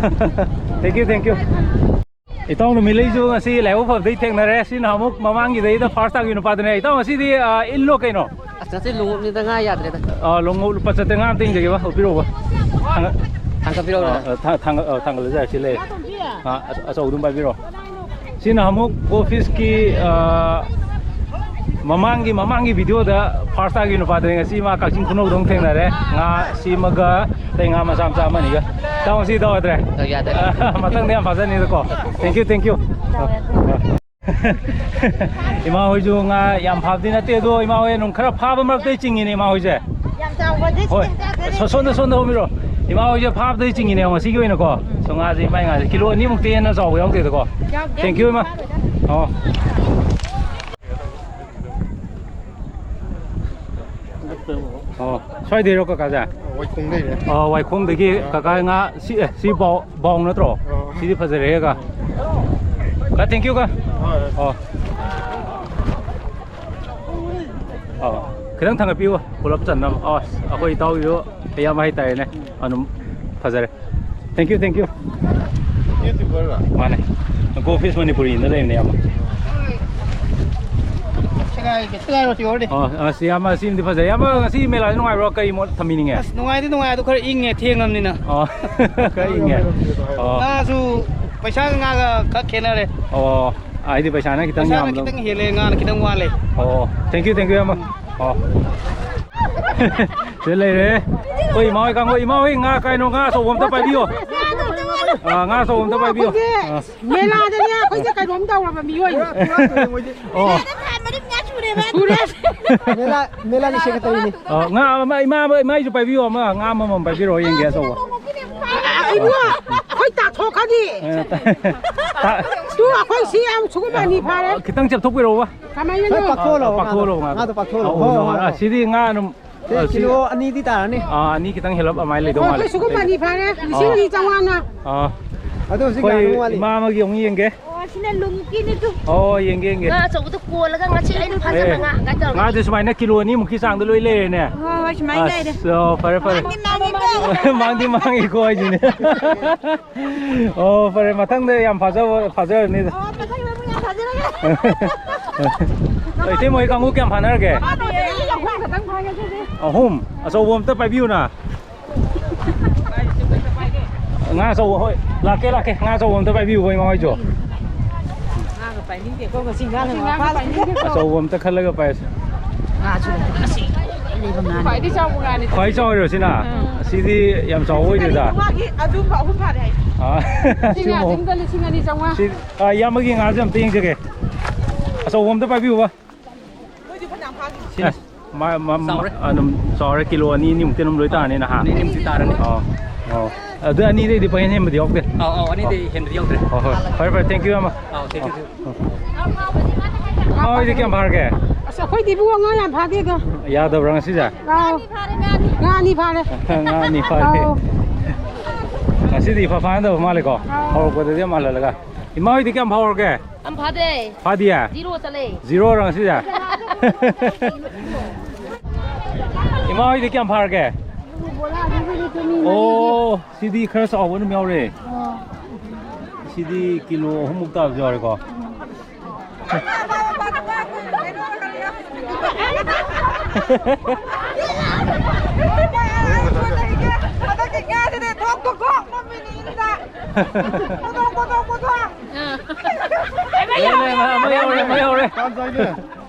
thank you, thank you꯫ ꯏꯇꯥꯎ ꯅꯨꯃꯤꯠꯂꯩꯁꯨ ꯉꯁꯤ ꯂꯥꯏꯕꯛ ꯐꯕꯗꯩ ꯊꯦꯡꯅꯔꯦ꯫ ꯁꯤ ꯅꯍꯥꯟꯃꯨꯛ ꯃꯃꯥꯡꯒꯤꯗꯩꯗ first ꯇꯥꯈꯤꯕ ꯅꯨꯄꯥꯗꯨꯅꯦ꯫ ꯏꯇꯥꯎ ꯉꯁꯤꯗꯤ, ꯑ, ꯏꯜꯂꯣ ꯀꯩꯅꯣ? ꯑꯁ, ꯉꯁꯤ ꯂꯣꯡꯎꯞꯅꯤꯗ ꯉꯥ ꯌꯥꯗ꯭ꯔꯦꯗ꯫ ꯑ, ꯂꯣꯡꯎꯞ ꯂꯨꯄꯥ ꯆꯥꯇ꯭ꯔꯦꯠ ꯉꯥ ꯑꯝꯇ ꯌꯦꯡꯖꯒꯦꯕ, ꯎꯠꯄꯤꯔꯛꯎꯕ꯫ ꯊꯥꯡꯒꯠ-, ꯊꯥꯡꯒꯠꯄꯤꯔꯛꯎꯔꯥ? ꯑ, ꯑ, ꯊꯥꯡ-, ꯊꯥꯡꯒꯠ-, ꯑ, ꯊꯥꯡꯒꯠꯂꯁꯦ, ꯁꯤ ꯂꯩ꯫ ꯑ, ꯑꯆ-, ꯑꯆꯧꯕꯗꯨꯝ ꯄꯥꯏꯕꯤꯔꯣ꯫ ꯁꯤ ꯅꯍꯥꯟꯃꯨꯛ ꯒꯣꯜ ꯐꯤꯁꯀꯤ, ꯑ, ꯃꯃꯥꯡꯒꯤ ꯃꯃꯥꯡꯒꯤ ꯚꯤꯗꯤꯑꯣꯗ ꯐꯥꯔꯁ ꯇꯥꯒꯤ ꯅꯨꯄꯥꯗꯨꯅꯦ, ꯉꯁꯤ ꯃꯥ ꯀꯛꯆꯤꯡ ꯈꯨꯅꯧꯗ ꯑꯃꯨꯛ ꯊꯦꯡꯅꯔꯦ꯫ ꯉꯥ ꯁꯤꯃꯒ ꯑꯇꯩ ꯉꯥ ꯃꯆꯥ ꯃꯆꯥ ꯑꯃꯅꯤꯒ꯫ ꯏꯇꯥꯎ, ꯉꯁꯤ ꯏꯇꯥꯎ ꯌꯥꯗ꯭ꯔꯦ? ꯑ, ꯌꯥꯗ꯭ꯔꯦ꯫ ꯃꯊꯪꯗ ꯌꯥꯝ ꯐꯖꯅꯤꯗꯀꯣ꯫ Thank you, thank you꯫ ꯏꯃꯥ ꯍꯣꯏꯁꯨ ꯉꯥ ꯌꯥꯝ ꯐꯥꯕꯗꯤ ꯅꯠꯇꯦ, ꯑꯗꯣ ꯏꯃꯥ ꯍꯣꯏ ꯑꯗꯨꯝ ꯈꯔ ꯐꯥꯕ ꯃꯔꯛꯇꯩ ꯆꯤꯡꯉꯤꯅꯦ ꯏꯃꯥ ꯍꯣꯏꯁꯦ꯫ ꯌꯥꯝ ꯆꯥꯎꯕꯗꯤ ꯍꯣꯏ꯫ ꯆꯤꯡ ꯆꯥꯗ꯭ꯔꯦ꯫ ꯁꯣ-, ꯁꯣꯝꯗ, ꯁꯣꯝꯗ ꯍꯣꯝꯕꯤꯔꯣ꯫ ꯏꯃꯥ ꯍꯣꯏꯁꯦ ꯐꯥꯕꯗꯩ ꯆꯤꯡꯉꯤꯅꯦ ꯉꯁꯤꯒꯤ ꯑꯣꯏꯅꯀꯣ꯫ ꯁꯣ ꯉꯥꯁꯦ ꯏꯃꯥꯏ ꯉꯥꯁꯦ ꯀꯤꯂꯣ ꯑꯅꯤꯃꯨꯛꯇꯩ ꯍꯦꯟꯅ ꯆꯥꯎꯕ ꯌꯥꯎꯗꯦꯗꯀꯣ꯫ ꯌꯥꯎꯗꯦ꯫ Thank you, ꯏꯃꯥ꯫ ꯑꯣ꯫ ꯑꯣ, ꯁ꯭ꯋꯥꯏꯗꯩꯔꯣ ꯀꯀꯥꯁꯦ? ꯋꯥꯏꯈꯣꯡꯗꯩꯅꯦ꯫ ꯑꯣ, ꯋꯥꯏꯈꯣꯡꯗꯒꯤ ꯀꯀꯥ ꯉꯥ ꯁꯤ, ꯑꯦ, ꯁꯤ ꯕꯥꯎ-, ꯕꯥꯎ ꯅꯠꯇ꯭ꯔꯣ? ꯑꯣ꯫ ꯁꯤꯗꯤ ꯐꯖꯔꯦꯍꯦ ꯀꯀꯥ꯫ ꯀꯀꯥ, thank you ꯀꯀꯥ꯫ ꯍꯣꯏ꯫ ꯑꯣ꯫ ꯑꯣ꯫ ꯈꯤꯇꯪ ꯊꯥꯡꯒꯠꯄꯤꯌꯨ, ꯄꯨꯂꯞ ꯆꯟꯅꯕ꯫ ꯑꯣ, ꯑꯩꯈꯣꯏ ꯏꯇꯥꯎꯒꯤꯁꯨ ꯑꯌꯥꯝꯕ ꯍꯥꯏꯇꯥꯔꯦꯅꯦ꯫ ꯑꯗꯨꯝ ꯐꯖꯔꯦ꯫ Thank you, thank you꯫ YouTuber ꯔꯣ? ꯃꯥꯅꯦ꯫ Go Fish ꯃꯅꯤꯄꯨꯔꯤꯅ ꯂꯩꯕꯅꯦ, ꯏꯌꯥꯝꯕ꯫ ꯁꯦꯒꯥꯏ-, ꯁꯦꯒꯥꯏꯔꯣ ꯁꯤ ꯑꯣꯏꯔꯗꯤ꯫ ꯑꯣ, ꯑꯁ, ꯏꯌꯥꯝꯕ, ꯁꯤꯃꯗꯤ ꯐꯖꯔꯦ꯫ ꯏꯌꯥꯝꯕ, ꯉꯁꯤ ꯃꯦꯂꯥꯁꯤ ꯅꯨꯡꯉꯥꯏꯕ꯭ꯔꯣ? ꯀꯔꯤ ꯃꯣꯠ ꯊꯝꯕꯤꯅꯤꯡꯉꯦ? ꯑꯁ, ꯅꯨꯡꯉꯥꯏꯗꯤ ꯅꯨꯡꯉꯥꯏ, ꯑꯗꯣ ꯈꯔ ꯏꯪꯉꯦ, ꯊꯦꯡꯉꯕꯅꯤꯅ꯫ ꯑꯣ, ꯈꯔ ꯏꯪꯉꯦ꯫ ꯑꯣ꯫ ꯉꯥꯁꯨ ꯄꯩꯁꯥꯒ ꯉꯥꯒ ꯈꯔ ꯈꯦꯠꯅꯔꯦ꯫ ꯑꯣ, ꯍꯥꯏꯗꯤ ꯄꯩꯁꯥꯅ ꯈꯤꯇꯪ ꯄꯩꯁꯥꯅ ꯌꯥꯝꯕꯗꯣ꯫ ꯈꯤꯇꯪ ꯍꯦꯜꯂꯦ, ꯉꯥꯅ ꯈꯤꯇꯪ ꯋꯥꯠꯂꯦ꯫ ꯑꯣ, thank you, thank you, ꯏꯌꯥꯝꯕ꯫ ꯑꯣ꯫ ꯁꯤꯗ ꯂꯩꯔꯦ꯫ ꯑꯩꯈꯣꯏ ꯏꯃꯥ ꯍꯣꯏ ꯀꯥꯡꯕꯨ, ꯏꯃꯥ ꯍꯣꯏ ꯉꯥ ꯀꯥꯏꯅꯣ, ꯉꯥ ꯑꯆꯧꯕ ꯑꯝꯇ ꯄꯥꯏꯕꯤꯌꯣ꯫ ꯑꯥ, ꯉꯥ ꯑꯆꯧꯕ ꯑꯝꯇ ꯄꯥꯏꯕꯤꯌꯣ꯫ ꯑꯩꯈꯣꯏꯒꯤ ꯑꯥ꯫ ꯃꯦꯂꯥꯗꯅꯦ, ꯑꯩꯈꯣꯏꯁꯦ ꯀꯩꯅꯣꯝ ꯇꯧꯔꯕ ꯃꯤꯑꯣꯏ꯫ ꯑꯣ꯫ ꯃꯦꯂꯥꯗ ꯊꯥ ꯃꯔꯤ ꯃꯉꯥ ꯁꯨꯔꯦꯕ꯫ ꯁꯨꯔꯦ꯫ ꯃꯦꯂꯥ, ꯃꯦꯂꯥꯒꯤ ꯁꯦꯀ꯭ꯔꯦꯇꯔꯤꯅꯤ꯫ ꯑꯣ, ꯉꯥ ꯑꯃ, ꯏꯃꯥ, ꯏꯃꯥ, ꯏꯃꯥꯏꯁꯨ ꯄꯥꯏꯕꯤꯌꯣ, ꯑꯃ, ꯉꯥ ꯑꯃꯃꯝ ꯄꯥꯏꯕꯤꯔꯛꯑꯣ, ꯌꯦꯡꯒꯦ, ꯑꯆꯧꯕ꯫ ꯑ, ꯏꯕꯨꯡꯉꯣ, ꯑꯩꯈꯣꯏ ꯇꯥꯊꯣꯛꯈ꯭ꯔꯅꯤ꯫ ꯑꯦ, ꯇꯥ-, ꯇꯥ-, ꯇꯨ, ꯑꯩꯈꯣꯏ ꯁꯤ ꯌꯥꯝ ꯁꯤꯒꯨꯝꯕ ꯑꯅꯤ ꯐꯥꯔꯦ꯫ ꯈꯤꯇꯪ ꯆꯦꯞꯊꯣꯛꯄꯤꯔꯛꯎꯕ꯫ ꯀꯃꯥꯏꯅꯅꯣ? ꯈꯔ ꯄꯥꯛꯊꯣꯛꯍꯜꯂꯣ, ꯄꯥꯛꯊꯣꯛꯍꯜꯂꯣ, ꯉꯥꯗꯣ꯫ ꯉꯥꯗꯣ ꯄꯥꯛꯊꯣꯛꯍꯜꯂꯣ꯫ ꯑꯧ, ꯍꯣꯏ, ꯍꯣꯏ, ꯍꯣꯏ, ꯍꯣꯏ꯫ ꯑꯁꯤꯗꯤ ꯉꯥ ꯑꯗꯨꯝ ꯁꯦ, ꯑ, ꯁꯤ ꯀꯤꯂꯣ ꯑꯅꯤꯗꯤ ꯇꯥꯔꯅꯤ꯫ ꯑꯥ, ꯑꯅꯤ ꯈꯤꯇꯪ ꯍꯦꯜꯂꯞ ꯑꯗꯨꯃꯥꯏꯅ ꯍꯣꯏ, ꯂꯩꯗꯧ ꯃꯥꯜꯂꯦ꯫ ꯑꯩꯈꯣꯏ ꯁꯤꯒꯨꯝꯕ ꯑꯅꯤ ꯐꯥꯔꯦ꯫ ꯂꯤꯁꯤꯡ ꯑꯥ꯫ ꯑꯅꯤ ꯆꯥꯝꯃꯉꯥꯅ꯫ ꯑꯥ꯫ ꯑꯗꯨ ꯍꯧꯖꯤꯛ ꯑꯩꯈꯣꯏ ꯉꯥꯅꯨ ꯋꯥꯠꯂꯤ꯫ ꯏꯃꯥ ꯑꯃꯒꯤ ꯑꯃꯨꯛ ꯌꯦꯡꯒꯦ꯫ ꯑꯣ, ꯑꯁꯤꯅ ꯂꯨꯝꯀꯤꯅꯤ ꯇꯨ꯫ ꯑꯣ, ꯌꯦꯡꯒꯦ, ꯌꯦꯡꯒꯦ꯫ ꯉꯥ ꯑꯆꯧꯕꯗꯣ ꯀꯣꯜꯂꯒ ꯉꯁꯤ ꯑꯩꯅ ꯐꯥꯖꯕ ꯑꯦ, ꯉꯥ ꯀꯥꯏ ꯇꯧꯔꯒꯦ? ꯉꯥꯗꯤ ꯁꯨꯃꯥꯏꯅ ꯀꯤꯂꯣ ꯑꯅꯤꯃꯨꯛꯀꯤ ꯆꯥꯡꯗ ꯂꯣꯏ ꯂꯩꯔꯦꯅꯦ꯫ ꯍꯣꯏ, ꯍꯣꯏ, ꯁꯨꯃꯥꯏꯅ ꯂꯩꯔꯦ꯫ ꯑꯁ, ꯑꯣ, ꯐꯔꯦ, ꯐꯔꯦ꯫ ꯃꯥꯡꯗꯤ ꯃꯥꯡꯉꯤꯀꯣ꯫ ꯃꯥꯡꯗꯤ ꯃꯥꯡꯉꯤꯀꯣ ꯍꯥꯏꯁꯤꯅꯦ꯫ ꯑꯣ, ꯐꯔꯦ, ꯃꯊꯪꯗ ꯌꯥꯝ ꯐꯥꯖꯕ, ꯐꯥꯖꯔꯅꯤꯗ꯫ ꯑꯣ, ꯃꯊꯪꯗ ꯑꯃꯨꯛ ꯌꯥꯝ ꯐꯥꯖꯔꯒꯦ꯫ ꯏꯇꯩꯃ ꯍꯣꯏ ꯀꯥꯡꯕꯨ ꯀꯌꯥꯝ ꯐꯥꯅꯔꯒꯦ? ꯐꯥꯗꯦ, ꯑꯩ ꯂꯧꯐꯝ ꯈꯛꯇꯪ ꯐꯥꯒꯦ ꯁꯤꯗꯤ꯫ ꯑꯍꯨꯝ꯫ ꯑꯆꯧꯕ ꯑꯝꯇ ꯄꯥꯏꯕꯤꯌꯨꯅ꯫ ꯉꯥ ꯑꯆꯧꯕ, ꯍꯣꯏ, ꯂꯥꯛꯀꯦ, ꯂꯥꯛꯀꯦ꯫ ꯉꯥ ꯑꯆꯧꯕ ꯑꯝꯇ ꯄꯥꯏꯕꯤꯌꯨꯀꯣ, ꯏꯃꯥ ꯍꯣꯏꯁꯨ꯫ ꯄꯥꯏꯅꯤꯡꯗꯦꯀꯣ, ꯉꯁꯤ ꯉꯥ ꯂꯩꯕ ꯄꯥꯏꯅꯤꯡꯗꯦꯀꯣ꯫ ꯑꯆꯧꯕ ꯑꯝꯇ ꯈꯜꯂꯒ ꯄꯥꯏꯁꯦ꯫ ꯉꯥꯁꯨ ꯂꯩꯇꯦ꯫ ꯑꯁꯤ ꯂꯩꯕ ꯉꯥꯅꯤ꯫ ꯈ꯭ꯋꯥꯏꯗꯒꯤ ꯆꯥꯎꯕ ꯉꯥꯅꯤ꯫ ꯈ꯭ꯋꯥꯏ ꯆꯥꯎꯔꯤꯔꯣ ꯁꯤꯅ? ꯎꯝ꯫ ꯑꯁꯤꯗꯤ ꯌꯥꯝ ꯆꯥꯎꯕ ꯑꯣꯏꯗꯦꯗ꯫ ꯃꯥꯒꯤ ꯑꯗꯨꯝꯕ ꯑꯍꯨꯝ ꯐꯥꯔꯦ ꯍꯥꯏ꯫ ꯑꯥ, ꯁꯤ ꯉꯥꯁꯦ ꯑꯃꯗ ꯂꯤꯁꯤꯡ ꯑꯅꯤ ꯆꯥꯝꯃꯉꯥ꯫ ꯁꯤ, ꯑꯥ, ꯏꯌꯥꯝꯕꯒꯤ ꯉꯥꯁꯦ ꯑꯝꯇ ꯌꯦꯡꯖꯒꯦ꯫ ꯑꯆꯧꯕ ꯑꯝꯇ ꯄꯥꯏꯕꯤꯌꯨꯕ꯫ ꯃꯣꯏꯁꯨ ꯐꯅꯌꯥꯝ ꯐꯥꯈꯤ꯫ ꯁꯤꯅ꯫ ꯑꯦ, ꯃꯥ, ꯃꯥ, ꯃꯥ, ꯆꯥꯎꯔꯦ꯫ ꯑꯗꯨꯝ ꯆꯥꯎꯔꯦ, ꯀꯤꯂꯣ ꯑꯅꯤ ꯑꯅꯤꯃꯨꯛꯇꯤ ꯑꯗꯨꯝ ꯂꯣꯏ ꯇꯥꯔꯅꯤ ꯅꯍꯥ꯫ ꯑꯅꯤ ꯑꯅꯤꯃꯨꯛꯇꯤ ꯇꯥꯔꯅꯤ꯫ ꯑꯣ, ꯑꯣ꯫ ꯑꯗꯨ ꯑꯅꯤꯗꯩꯗꯤ ꯄꯪꯍꯦꯟ ꯍꯦꯟꯕꯗꯤ ꯌꯥꯎꯗꯦ꯫ ꯑꯧ, ꯑꯧ, ꯑꯅꯤꯗꯩ ꯍꯦꯟꯕꯗꯤ ꯌꯥꯎꯗ꯭ꯔꯦ꯫ ꯍꯣꯏ, ꯍꯣꯏ꯫ ꯐꯔꯦ, ꯐꯔꯦ, thank you, ꯏꯌꯥꯝꯕ꯫ ꯑꯧ, thank you, thank you꯫ ꯏꯃꯥ ꯍꯣꯏꯗꯤ ꯀꯌꯥꯝ ꯐꯥꯔꯒꯦ? ꯑꯁ, ꯑꯩꯈꯣꯏꯗꯤ ꯏꯕꯨꯡꯉꯣ ꯉꯥ ꯌꯥꯝ ꯐꯥꯗꯦꯗ꯫ ꯌꯥꯗꯕ꯭ꯔꯥ ꯉꯁꯤꯁꯦ? ꯑꯧ꯫ ꯉꯥ ꯑꯅꯤ ꯐꯥꯔꯦ꯫ ꯉꯥ ꯑꯅꯤ ꯐꯥꯔꯦ꯫ ꯑꯧ꯫ ꯉꯁꯤꯗꯤ ꯏꯐꯥ ꯐꯥꯅꯗꯕ ꯃꯥꯜꯂꯦꯀꯣ? ꯑꯧ꯫ ꯍꯧꯔꯛꯄꯗꯗꯤ ꯌꯥꯝ ꯃꯥꯜꯍꯜꯂꯒ꯫ ꯏꯃꯥ ꯍꯣꯏꯗꯤ ꯀꯌꯥꯝ ꯐꯥꯍꯧꯔꯒꯦ? ꯌꯥꯝ ꯐꯥꯗꯦ꯫ ꯐꯥꯗꯤꯌꯦ? Zero ꯆꯠꯂꯦ꯫ Zero ꯔꯣ ꯉꯁꯤꯁꯦ? ꯏꯃꯥ ꯍꯣꯏꯗꯤ ꯀꯌꯥꯝ ꯐꯥꯔꯒꯦ? ꯑꯣ, ꯁꯤꯗꯤ ꯈꯔ ꯆꯥꯎꯕ ꯑꯗꯨꯝ ꯌꯥꯎꯔꯦ꯫ ꯑꯣ꯫ ꯁꯤꯗꯤ ꯀꯤꯂꯣ ꯑꯍꯨꯝꯃꯨꯛ ꯇꯥꯕꯁꯨ ꯌꯥꯎꯔꯦꯀꯣ꯫ ꯍꯟꯗꯛꯀꯤ ꯉꯥꯁꯤꯗꯤ ꯊꯣꯛ ꯊꯣꯛ ꯊꯣꯛ ꯅꯝꯃꯤꯅꯤ ꯏꯟꯗ꯫ ꯄꯨꯊꯣꯛ, ꯄꯨꯊꯣꯛ, ꯄꯨꯊꯣꯛ꯫ ꯑꯥ꯫ ꯂꯩ, ꯂꯩ, ꯑꯃ, ꯑꯃ ꯌꯧꯔꯦ, ꯑꯃ ꯌꯧꯔꯦ꯫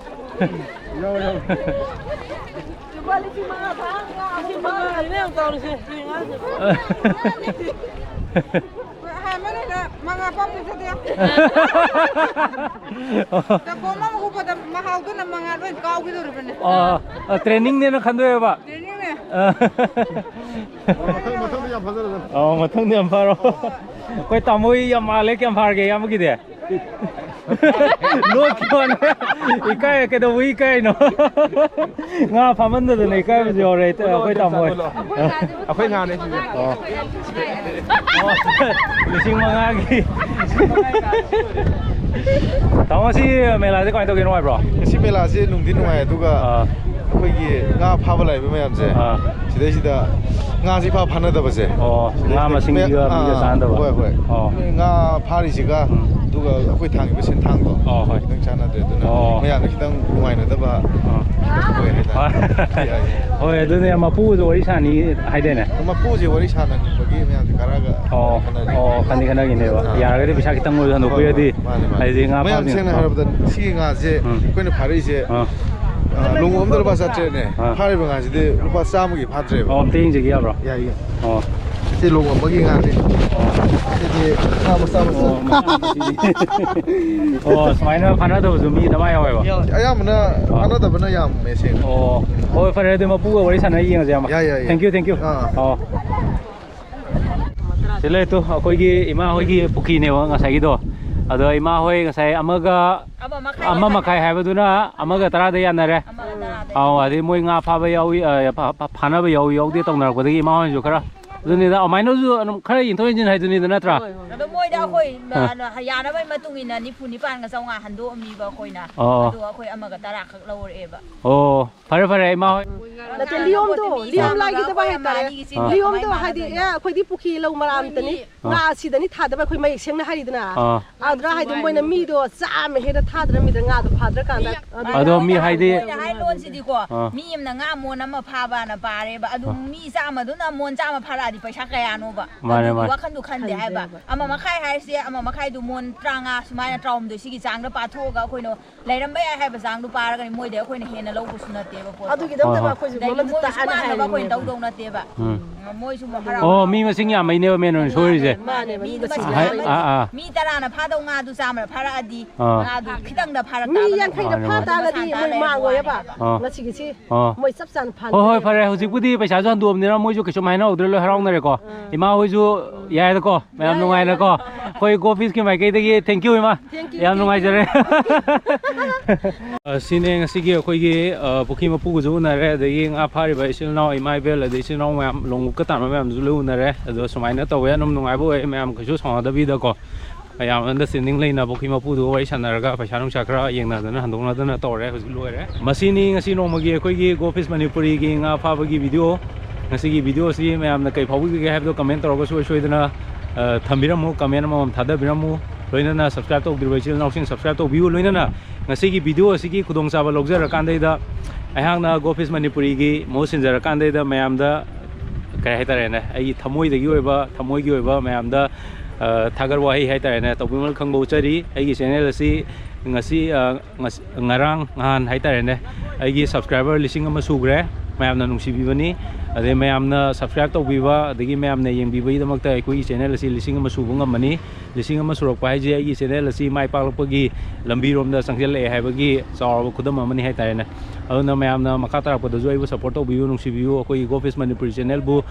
ꯌꯧꯔꯦ, ꯌꯧꯔꯦ꯫ ꯂꯨꯄꯥ ꯂꯤꯁꯤꯡ ꯃꯉꯥ ꯐꯥ, ꯂꯤꯁꯤꯡ ꯃꯉꯥ ꯌꯧꯔꯦ ꯇꯧꯔꯤꯁꯦ꯫ ꯑꯍꯥꯟꯕꯅꯤꯅ ꯃꯉꯥ ꯐꯥꯎ ꯄꯤꯖꯗꯦ꯫ ꯆꯒꯣꯝ ꯑꯃ ꯍꯨꯞꯄꯗ ꯃꯍꯥꯎꯗꯨꯅ ꯃꯉꯥ ꯂꯣꯏ ꯀꯥꯎꯈꯤꯗꯧꯔꯤꯕꯅꯦ꯫ ꯑꯥ, ꯑꯥ, trainingꯅꯦꯅ ꯈꯟꯗꯣꯛꯑꯦꯕ꯫ Trainingꯅꯦ꯫ ꯑꯥ꯫ ꯃꯊꯪ, ꯃꯊꯪꯗꯤ ꯌꯥꯝ ꯐꯖꯔꯗꯝꯅꯤ꯫ ꯑꯧ, ꯃꯊꯪꯗꯤ ꯌꯥꯝ ꯐꯔꯣ꯫ ꯑꯩꯈꯣꯏ ꯇꯥꯃꯣ ꯌꯥꯝ ꯃꯥꯜꯂꯦ, ꯀꯌꯥꯝ ꯐꯥꯔꯒꯦ ꯏꯌꯥꯝꯕꯒꯤꯗꯤ? ꯅꯣꯛꯈꯤꯕ ꯋꯥꯅꯦ꯫ ꯏꯀꯥꯏ, ꯀꯩꯗꯧꯕꯩ ꯏꯀꯥꯏꯅꯣ? ꯉꯥ ꯐꯥꯃꯟꯗꯗꯅ ꯏꯀꯥꯏꯕꯁꯨ ꯌꯥꯎꯔꯦ, ꯑꯩꯈꯣꯏ ꯇꯥꯃꯣ ꯍꯣꯏ꯫ ꯑꯩꯈꯣꯏ ꯉꯥꯅꯦ ꯁꯤꯁꯦ꯫ ꯑꯣ꯫ ꯑꯣ, ꯂꯤꯁꯤꯡ ꯃꯉꯥꯒꯤ꯫ ꯇꯥꯃꯣ, ꯁꯤ ꯃꯦꯂꯥꯁꯦ ꯀꯃꯥꯏꯅ ꯇꯧꯒꯦ? ꯅꯨꯡꯉꯥꯏꯕ꯭ꯔꯣ? ꯉꯁꯤ ꯃꯦꯂꯥꯁꯦ ꯅꯨꯡꯗꯤ ꯅꯨꯡꯉꯥꯏ, ꯑꯗꯨꯒ ꯑꯥ꯫ ꯑꯩꯈꯣꯏꯒꯤ ꯉꯥ ꯐꯥꯕ ꯂꯥꯛꯏꯕ ꯃꯌꯥꯝꯁꯦ, ꯑꯥ꯫ ꯁꯤꯗꯩꯁꯤꯗ ꯉꯥꯁꯤ ꯏꯐꯥ ꯐꯥꯅꯗꯕꯁꯦ꯫ ꯑꯣ, ꯉꯥ ꯃꯁꯤꯡꯁꯤꯒ ꯑꯥ, ꯃꯤꯒ ꯆꯥꯟꯅꯗꯕ꯫ ꯍꯣꯏ, ꯍꯣꯏ꯫ ꯑꯣ꯫ ꯉꯥ ꯐꯥꯔꯤꯁꯤꯒ ꯎꯝ꯫ ꯑꯗꯨꯒ ꯑꯩꯈꯣꯏ ꯊꯥꯡꯉꯤꯕ ꯁꯦꯟꯊꯥꯡꯗꯣ ꯑꯣ, ꯍꯣꯏ꯫ ꯈꯤꯇꯪ ꯆꯥꯟꯅꯗ꯭ꯔꯦ꯫ ꯑꯗꯨꯅ ꯑꯣ꯫ ꯃꯌꯥꯝꯅ ꯈꯤꯇꯪ ꯅꯨꯡꯉꯥꯏꯅꯗꯕ ꯑꯥ꯫ ꯑꯣꯏ ꯍꯥꯏꯇꯥꯔꯦ꯫ ꯍꯣꯏ꯫ ꯍꯣꯏ, ꯑꯗꯨꯅꯦ ꯃꯄꯨꯁꯨ ꯋꯥꯔꯤ ꯁꯥꯅꯤ ꯍꯥꯏꯗꯥꯏꯅꯦ? ꯃꯄꯨꯁꯦ ꯋꯥꯔꯤ ꯁꯥꯟꯅꯅꯤꯡꯕꯒꯤ ꯃꯌꯥꯝꯁꯦ ꯈꯔꯒ ꯑꯣ꯫ ꯈꯟꯅꯔꯤ꯫ ꯑꯣ, ꯈꯟꯗꯤ ꯈꯟꯅꯈꯤꯅꯦꯕ꯫ ꯑꯥ꯫ ꯌꯥꯔꯒꯗꯤ ꯄꯩꯁꯥ ꯈꯤꯇꯪ ꯑꯣꯏꯔꯁꯨ ꯍꯣꯏ, ꯍꯟꯗꯣꯛꯄꯤꯔꯗꯤ ꯍꯣꯏ꯫ ꯃꯥꯅꯦ, ꯃꯥꯅꯦ꯫ ꯍꯥꯏꯗꯤ ꯉꯥ ꯃꯌꯥꯝ ꯐꯥꯕꯁꯤꯡ-, ꯁꯦꯡꯅ ꯑꯥ꯫ ꯍꯥꯏꯔꯕꯗ ꯁꯤꯒꯤ ꯉꯥꯁꯦ ꯎꯝ꯫ ꯑꯩꯈꯣꯏꯅ ꯐꯥꯔꯛꯏꯁꯦ, ꯑꯥ꯫ ꯑꯥ, ꯂꯣꯡ ꯑꯃꯗ ꯂꯨꯄꯥ ꯆꯥꯇ꯭ꯔꯦꯠꯅꯦ꯫ ꯑꯥ꯫ ꯐꯥꯔꯤꯕ ꯉꯥꯁꯤꯗꯤ ꯂꯨꯄꯥ ꯆꯥꯝꯃꯒꯤ ꯐꯥꯗ꯭ꯔꯦꯕ꯫ ꯑꯣ, ꯑꯝꯇ ꯌꯦꯡꯖꯒꯦ ꯌꯥꯕ꯭ꯔꯣ? ꯌꯥꯏꯌꯦ꯫ ꯑꯣ꯫ ꯁꯤ ꯂꯣꯡ ꯑꯃꯒꯤ ꯉꯥꯅꯤ꯫ ꯑꯣ꯫ ꯁꯤꯗꯤ ꯉꯥ ꯃꯆꯥ ꯃꯆꯥ꯫ ꯑꯣ, ꯃꯥꯅꯦ, ꯁꯤꯗꯤ꯫ ꯑꯣ, ꯁꯨꯃꯥꯏꯅ ꯐꯥꯅꯗꯕꯁꯨ ꯃꯤ ꯗꯃꯥ ꯌꯥꯎꯋꯦꯕ? ꯑꯌꯥꯝꯕꯅ ꯑꯥ꯫ ꯐꯥꯅꯗꯕꯅ ꯌꯥꯝꯃꯦ, ꯁꯦꯡꯅ꯫ ꯑꯣ꯫ ꯍꯣꯏ, ꯐꯔꯦ, ꯑꯗꯨꯗꯤ ꯃꯄꯨꯒ ꯋꯥꯔꯤ ꯁꯥꯟꯅ ꯌꯦꯡꯉꯁꯦ, ꯏꯌꯥꯝꯕ꯫ ꯌꯥꯏ, ꯌꯥꯏ, ꯌꯥꯏ꯫ Thank you, thank you꯫ ꯑꯥ꯫ ꯑꯣ꯫ ꯁꯤ ꯂꯩ ꯇꯨ, ꯑꯩꯈꯣꯏꯒꯤ ꯏꯃꯥ ꯍꯣꯏꯒꯤ ꯄꯨꯈ꯭ꯔꯤꯅꯦꯕ ꯉꯁꯥꯏꯒꯤꯗꯣ꯫ ꯑꯗꯣ ꯏꯃꯥ ꯍꯣꯏ ꯉꯁꯥꯏ ꯑꯃꯒ, ꯑꯃ ꯃꯈꯥꯏ ꯑꯃ ꯃꯈꯥꯏ ꯍꯥꯏꯕꯗꯨꯅ ꯑꯃꯒ ꯇꯔꯥꯗ ꯌꯥꯅꯔꯦ꯫ ꯑꯃꯒ ꯇꯔꯥꯗ꯫ ꯑꯧ, ꯑꯗꯩ ꯃꯣꯏ ꯉꯥ ꯐꯥꯕ ꯌꯥꯎꯏ, ꯑ, ꯐꯥ-, ꯐꯥ-, ꯐꯥꯅꯕ ꯌꯥꯎꯏ ꯌꯥꯎꯗꯦ ꯇꯧꯅꯔꯛꯄꯗꯒꯤ ꯏꯃꯥ ꯍꯣꯏꯅꯁꯨ ꯈꯔ ꯑꯗꯨꯅꯤꯗ, ꯑꯗꯨꯃꯥꯏꯅ ꯑꯗꯨꯝ ꯈꯔ ꯌꯦꯡꯊꯣꯛ ꯌꯦꯡꯁꯤꯟ ꯍꯥꯏꯗꯨꯅꯤꯗ, ꯅꯠꯇ꯭ꯔꯥ? ꯑꯗꯣ ꯃꯣꯏꯗ ꯑꯩꯈꯣꯏ, ꯑꯥ꯫ ꯌꯥꯅꯕꯒꯤ ꯃꯇꯨꯡ ꯏꯟꯅ ꯅꯤꯐꯨ ꯅꯤꯄꯥꯟꯒ ꯆꯥꯝꯃꯉꯥ ꯍꯟꯗꯣꯛꯑꯝꯃꯤꯕ ꯑꯩꯈꯣꯏꯅ꯫ ꯑꯣ꯫ ꯑꯗꯨꯒ ꯑꯩꯈꯣꯏ ꯑꯃꯒ ꯇꯔꯥ ꯈꯛ ꯂꯧꯔꯛꯑꯦꯕ꯫ ꯑꯣ, ꯐꯔꯦ, ꯐꯔꯦ, ꯏꯃꯥ ꯍꯣꯏ꯫ ꯅꯠꯇꯦ, ꯂꯤꯌꯣꯝꯗꯣ, ꯂꯤꯌꯣꯝ ꯂꯥꯏꯒꯤꯗꯕ ꯍꯥꯏꯇꯥꯔꯦ꯫ ꯑꯥ꯫ ꯂꯤꯌꯣꯝꯗꯣ ꯍꯥꯏꯗꯤ, ꯑꯦ, ꯑꯩꯈꯣꯏꯗꯤ ꯄꯨꯈ꯭ꯔꯤ ꯂꯧ ꯃꯔꯥ ꯑꯝꯇꯅꯤ꯫ ꯑꯥ꯫ ꯉꯥ ꯑꯁꯤꯗꯅꯤ ꯊꯥꯗꯕ ꯑꯩꯈꯣꯏ ꯃꯌꯦꯛ ꯁꯦꯡꯅ ꯍꯥꯏꯔꯤꯗꯅ꯫ ꯑꯥ꯫ ꯑꯗꯨꯅ ꯍꯥꯏꯗꯤ ꯃꯣꯏꯅ ꯃꯤꯗꯣ ꯆꯥꯝꯃ ꯍꯦꯟꯅ ꯊꯥꯗ꯭ꯔꯃꯤꯗ ꯉꯥꯗꯣ ꯐꯥꯗ꯭ꯔꯀꯥꯟꯗ꯫ ꯑꯗꯣ ꯃꯤ ꯍꯥꯏꯗꯤ ꯃꯣꯏꯅ ꯍꯥꯏ ꯂꯣꯟꯁꯤꯗꯤꯀꯣ, ꯑꯥ꯫ ꯃꯤ ꯑꯃꯅ ꯉꯥ ꯃꯣꯟ ꯑꯃ ꯐꯥꯕꯅ ꯄꯥꯔꯦꯕ꯫ ꯑꯗꯨ ꯑꯥ꯫ ꯃꯤ ꯆꯥꯝꯃꯗꯨꯅ ꯃꯣꯟ ꯆꯥꯝꯃ ꯐꯥꯔꯛꯑꯗꯤ ꯄꯩꯁꯥ ꯀꯌꯥꯅꯣꯕ? ꯃꯥꯅꯦ, ꯑꯗꯨꯒꯤ ꯃꯥꯅꯦ꯫ ꯋꯥꯈꯟꯗꯣ ꯈꯟꯗꯦ ꯍꯥꯏꯕ꯫ ꯈꯟꯗꯦꯕ꯫ ꯑꯃ ꯃꯈꯥꯏ ꯍꯥꯏꯔꯤꯁꯦ, ꯑꯃ ꯃꯈꯥꯏꯗꯨ ꯃꯣꯟ ꯇꯔꯥꯃꯉꯥ ꯁꯨꯃꯥꯏꯅ ꯇꯔꯥꯍꯨꯝꯗꯣꯏ ꯁꯤꯒꯤ ꯆꯥꯡꯗ ꯄꯥꯊꯣꯛꯑꯒ ꯑꯩꯈꯣꯏꯅ ꯂꯩꯔꯝꯕ ꯌꯥꯏ ꯍꯥꯏꯕ ꯆꯥꯡꯗꯨ ꯄꯥꯔꯒꯅꯤ꯫ ꯃꯣꯏꯗꯩ ꯑꯩꯈꯣꯏꯅ ꯍꯦꯟꯅ ꯂꯧꯕꯁꯨ ꯅꯠꯇꯦꯕ ꯄꯣꯠꯇꯣ꯫ ꯑꯗꯨꯒꯤꯗꯃꯛꯇ ꯍꯣꯏ, ꯍꯣꯏ꯫ ꯑꯩꯈꯣꯏꯁꯨ ꯑꯗꯒꯤ ꯃꯃꯜꯗꯨ ꯃꯣꯏꯒꯤꯁꯨ ꯇꯥꯅ ꯃꯥꯟꯅꯕ ꯑꯩꯈꯣꯏꯅ ꯍꯥꯏꯔꯤꯅꯦꯕ꯫ ꯇꯧꯗꯧ ꯅꯠꯇꯦꯕ꯫ ꯎꯝ꯫ ꯃꯣꯏꯁꯨ ꯍꯔꯥꯎ ꯑꯣ, ꯃꯤ ꯃꯁꯤꯡ ꯌꯥꯝꯕꯩꯅꯦꯕ ꯃꯦꯟ ꯑꯣꯏꯅ ꯁꯣꯏꯔꯤꯁꯦ꯫ ꯃꯥꯅꯦ, ꯃꯤ ꯃꯁꯤꯡ ꯍꯥꯏ-, ꯌꯥꯝꯕꯩ꯫ ꯑꯥ, ꯑꯥ꯫ ꯃꯤ ꯇꯔꯥꯅ ꯐꯥꯗꯧ ꯉꯥꯗꯨ ꯆꯥꯝꯃꯅ ꯐꯥꯔꯛꯑꯗꯤ ꯑꯥ꯫ ꯉꯥꯗꯨ ꯈꯤꯇꯪꯗ ꯐꯥꯔꯛ ꯃꯤ ꯇꯥꯕꯅꯦ꯫ ꯌꯥꯡꯈꯩꯅ ꯃꯥꯅꯦ, ꯐꯥ ꯃꯥꯅꯦ꯫ ꯇꯥꯔꯒꯗꯤ ꯃꯁꯥ ꯃꯣꯏ ꯇꯥ ꯃꯥꯡꯉꯣꯏꯕ꯫ ꯂꯩꯔꯕ ꯋꯥꯅꯦꯕ꯫ ꯑꯥ꯫ ꯉꯁꯤꯒꯤꯁꯤ ꯑꯥ꯫ ꯃꯣꯏ ꯆꯞ ꯆꯥꯅ ꯐꯥꯅꯤ꯫ ꯍꯣꯏ, ꯍꯣꯏ, ꯐꯔꯦ꯫ ꯍꯧꯖꯤꯛꯄꯨꯗꯤ ꯄꯩꯁꯥꯁꯨ ꯍꯟꯗꯣꯛꯑꯕꯅꯤꯅ ꯃꯣꯏꯁꯨ ꯀꯩꯁꯨꯝ ꯍꯥꯏꯅꯍꯧꯗ꯭ꯔꯦ, ꯂꯣꯏ ꯍꯔꯥꯎꯅꯔꯦꯀꯣ꯫ ꯑꯥ꯫ ꯏꯃꯥ ꯍꯣꯏꯁꯨ ꯌꯥꯏꯗꯀꯣ? ꯃꯌꯥꯝ ꯌꯥꯏ, ꯅꯨꯡꯉꯥꯏꯅꯀꯣ? ꯌꯥꯏ꯫ ꯑꯩꯈꯣꯏ ꯒꯣ ꯐꯤꯁꯀꯤ ꯃꯥꯏꯀꯩꯗꯒꯤ thank you, ꯏꯃꯥ꯫ Thank you, ꯌꯥꯝ thank you꯫ ꯅꯨꯡꯉꯥꯏꯖꯔꯦ꯫ ꯑ, ꯁꯤꯅꯦ ꯉꯁꯤꯒꯤ ꯑꯩꯈꯣꯏꯒꯤ, ꯑ, ꯄꯨꯈ꯭ꯔꯤ ꯃꯄꯨꯒꯁꯨ ꯎꯅꯔꯦ, ꯑꯗꯒꯤ ꯉꯥ ꯐꯥꯔꯤꯕ ꯏꯆꯤꯜ ꯏꯅꯥꯎ, ꯏꯃꯥ ꯏꯕꯦꯜ, ꯑꯗꯩ ꯏꯆꯤꯜ ꯏꯅꯥꯎ ꯃꯌꯥꯝ, ꯂꯣꯡꯎꯞꯀ ꯇꯥꯟꯕ ꯃꯌꯥꯝꯗꯨꯁꯨ ꯂꯣꯏ ꯎꯅꯔꯦ꯫ ꯑꯗꯣ ꯁꯨꯃꯥꯏꯅ ꯇꯧꯋꯦ, ꯑꯗꯨꯝ ꯅꯨꯡꯉꯥꯏꯕ ꯑꯣꯏ, ꯃꯌꯥꯝ ꯀꯩꯁꯨ ꯁꯥꯎꯅꯗꯕꯤꯗꯀꯣ꯫ ꯃꯌꯥꯝ understanding ꯂꯩꯅ ꯄꯨꯈ꯭ꯔꯤ ꯃꯄꯨꯗꯨꯒ ꯋꯥꯔꯤ ꯁꯥꯟꯅꯔꯒ ꯄꯩꯁꯥ ꯅꯨꯡꯁꯥ ꯈꯔ ꯌꯦꯡꯅꯗꯅ ꯍꯟꯗꯣꯛꯅꯗꯅ ꯇꯧꯔꯦ꯫ ꯍꯧꯖꯤꯛ ꯂꯣꯏꯔꯦ꯫ ꯃꯁꯤꯅꯤ ꯉꯁꯤ ꯅꯣꯡꯃꯒꯤ ꯑꯩꯈꯣꯏꯒꯤ Go Fish ꯃꯅꯤꯄꯨꯔꯤꯒꯤ ꯉꯥ ꯐꯥꯕꯒꯤ video꯫ ꯉꯁꯤꯒꯤ video ꯑꯁꯤ ꯃꯌꯥꯝꯅ ꯀꯩ ꯐꯥꯎꯕꯤꯕꯒꯦ ꯍꯥꯏꯕꯗꯣ comment ꯇꯧꯔꯒ ꯁꯨꯡꯁꯣꯏ ꯁꯣꯏꯗꯅ, ꯑ, ꯊꯝꯕꯤꯔꯝꯃꯨ, comment ꯑꯃꯃꯝ ꯊꯥꯗꯕꯤꯔꯝꯃꯨ꯫ ꯂꯣꯏꯅꯅ subscribe ꯇꯧꯗ꯭ꯔꯤꯕ ꯏꯆꯤꯜ ꯏꯅꯥꯎꯁꯤꯡ subscribe ꯇꯧꯕꯤꯌꯨ꯫ ꯂꯣꯏꯅꯅ ꯉꯁꯤꯒꯤ video ꯑꯁꯤꯒꯤ ꯈꯨꯗꯣꯡꯆꯥꯕ ꯂꯧꯖꯔꯀꯥꯟꯗꯩꯗ ꯑꯩꯍꯥꯛꯅ Go Fish ꯃꯅꯤꯄꯨꯔꯤꯒꯤ ꯃꯍꯨꯠ ꯁꯤꯟꯖꯔꯀꯥꯟꯗꯩꯗ ꯃꯌꯥꯝꯗ ꯀꯩ ꯍꯥꯏꯇꯥꯔꯦꯅꯦ, ꯑꯩꯒꯤ ꯊꯃꯣꯏꯗꯒꯤ ꯑꯣꯏꯕ, ꯊꯃꯣꯏꯒꯤ ꯑꯣꯏꯕ ꯃꯌꯥꯝꯗ, ꯑ, ꯊꯥꯒꯠ ꯋꯥꯍꯩ ꯍꯥꯏꯇꯥꯔꯦꯅꯦ, ꯇꯧꯕꯤꯃꯜ ꯈꯪꯕ ꯎꯠꯆꯔꯤ꯫ ꯑꯩꯒꯤ channel ꯑꯁꯤ ꯉꯁꯤ, ꯑ, ꯉꯁ-, ꯉꯔꯥꯡ ꯅꯍꯥꯟ ꯍꯥꯏꯇꯥꯔꯦꯅꯦ, ꯑꯩꯒꯤ subscriber ꯂꯤꯁꯤꯡ ꯑꯃ ꯁꯨꯈ꯭ꯔꯦ꯫ ꯃꯌꯥꯝꯅ ꯅꯨꯡꯁꯤꯕꯤꯕꯅꯤ꯫ ꯑꯗꯩ ꯃꯌꯥꯝꯅ subscribe ꯇꯧꯕꯤꯕ, ꯑꯗꯒꯤ ꯃꯌꯥꯝꯅ ꯌꯦꯡꯕꯤꯕꯒꯤꯗꯃꯛꯇ ꯑꯩꯈꯣꯏꯒꯤ channel ꯑꯁꯤ ꯂꯤꯁꯤꯡ ꯑꯃ ꯁꯨꯕ ꯉꯝꯕꯅꯤ꯫ ꯂꯤꯁꯤꯡ ꯑꯃ ꯁꯨꯔꯛꯄ ꯍꯥꯏꯁꯦ ꯑꯩꯒꯤ channel ꯑꯁꯤ ꯃꯥꯏ ꯄꯥꯛꯂꯛꯄꯒꯤ ꯂꯝꯕꯤꯔꯣꯝꯗ ꯆꯪꯁꯤꯜꯂꯛꯑꯦ ꯍꯥꯏꯕꯒꯤ ꯆꯥꯎꯔꯕ ꯈꯨꯗꯝ ꯑꯃꯅꯤ ꯍꯥꯏꯇꯥꯔꯦꯅꯦ꯫ ꯑꯗꯨꯅ ꯃꯌꯥꯝꯅ ꯃꯈꯥ ꯇꯥꯔꯛꯄꯗꯁꯨ ꯑꯩꯕꯨ support ꯇꯧꯕꯤꯌꯨ, ꯅꯨꯡꯁꯤꯕꯤꯌꯨ꯫ ꯑꯩꯈꯣꯏꯒꯤ Go Fish ꯃꯅꯤꯄꯨꯔꯤ channelꯕꯨ,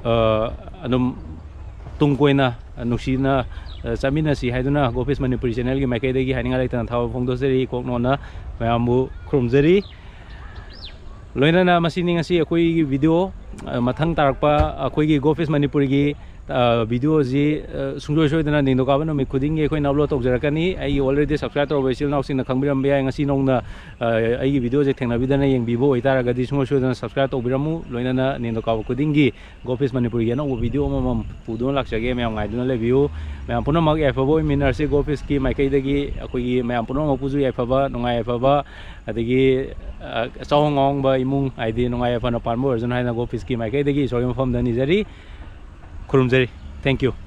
ꯑ, ꯑꯗꯨꯝ ꯇꯨꯡ ꯀꯣꯏꯅ ꯅꯨꯡꯁꯤꯅ, ꯑ, ꯆꯠꯃꯤꯟꯅꯁꯤ ꯍꯥꯏꯗꯨꯅ Go Fish ꯃꯅꯤꯄꯨꯔꯤ channelꯒꯤ ꯃꯥꯏꯀꯩꯗꯒꯤ ꯍꯥꯏꯅꯤꯡꯉꯥꯏ ꯂꯩꯇꯅ ꯊꯥꯒꯠꯄ ꯐꯣꯡꯗꯣꯛꯆꯔꯤ꯫ ꯏꯀꯣꯛ ꯅꯣꯟꯅ ꯃꯌꯥꯝꯕꯨ ꯈꯨꯔꯨꯝꯖꯔꯤ꯫ ꯂꯣꯏꯅꯅ ꯃꯁꯤꯅꯤ ꯉꯁꯤ ꯑꯩꯈꯣꯏꯒꯤ video, ꯑ, ꯃꯊꯪ ꯇꯥꯔꯛꯄ ꯑꯩꯈꯣꯏꯒꯤ Go Fish ꯃꯅꯤꯄꯨꯔꯤꯒꯤ, ꯑ, video ꯑꯁꯤ, ꯑ, ꯁꯨꯡꯁꯣꯏ ꯁꯣꯏꯗꯅ ꯅꯤꯡꯊꯧꯀꯥꯕ ꯅꯨꯃꯤꯠ ꯈꯨꯗꯤꯡꯒꯤ ꯑꯩꯈꯣꯏꯅ upload ꯇꯧꯖꯔꯛꯀꯅꯤ꯫ ꯑꯩꯒꯤ already subscribe ꯇꯧꯔꯕ ꯏꯆꯤꯜ ꯏꯅꯥꯎꯁꯤꯡꯅ ꯈꯪꯕꯤꯔꯝꯕ ꯌꯥꯏ꯫ ꯉꯁꯤ ꯅꯧꯅ, ꯑ, ꯑꯩꯒꯤ videoꯁꯦ ꯊꯦꯡꯅꯕꯤꯗꯅ ꯌꯦꯡꯕꯤꯕ ꯑꯣꯏꯇꯥꯔꯒꯗꯤ ꯁꯨꯡꯁꯣꯏ ꯁꯣꯏꯗꯅ subscribe ꯇꯧꯕꯤꯔꯝꯃꯨ꯫ ꯂꯣꯏꯅꯅ ꯅꯤꯡꯊꯧꯀꯥꯕ ꯈꯨꯗꯤꯡꯒꯤ Go Fish ꯃꯅꯤꯄꯨꯔꯤꯒꯤ ꯑꯅꯧꯕ video ꯑꯃꯃꯝ ꯄꯨꯗꯨꯅ ꯂꯥꯛꯆꯒꯦ꯫ ꯃꯌꯥꯝ ꯉꯥꯏꯗꯨꯅ ꯂꯩꯕꯤꯌꯨ꯫ ꯃꯌꯥꯝ ꯄꯨꯝꯅꯃꯛ ꯌꯥꯏꯐꯕ ꯑꯣꯏꯃꯤꯟꯅꯔꯁꯤ꯫ Go Fishꯀꯤ ꯃꯥꯏꯀꯩꯗꯒꯤ ꯑꯩꯈꯣꯏꯒꯤ ꯃꯌꯥꯝ ꯄꯨꯝꯅꯃꯛꯄꯨꯁꯨ ꯌꯥꯏꯐꯕ, ꯅꯨꯡꯉꯥꯏ ꯌꯥꯏꯐꯕ, ꯑꯗꯒꯤ, ꯑ, ꯆꯥꯎꯍꯣꯡ ꯉꯥꯍꯣꯡꯕ ꯏꯃꯨꯡ, ꯍꯥꯏꯗꯤ ꯅꯨꯡꯉꯥꯏ ꯌꯥꯏꯐꯅ ꯄꯥꯟꯕ ꯑꯣꯏꯔꯁꯅꯨ ꯍꯥꯏꯅ Go Fishꯀꯤ ꯃꯥꯏꯀꯩꯗꯒꯤ ꯏꯁꯣꯔꯒꯤ ꯃꯐꯝꯗ ꯅꯤꯖꯔꯤ, ꯈꯨꯔꯨꯝꯖꯔꯤ꯫ Thank you꯫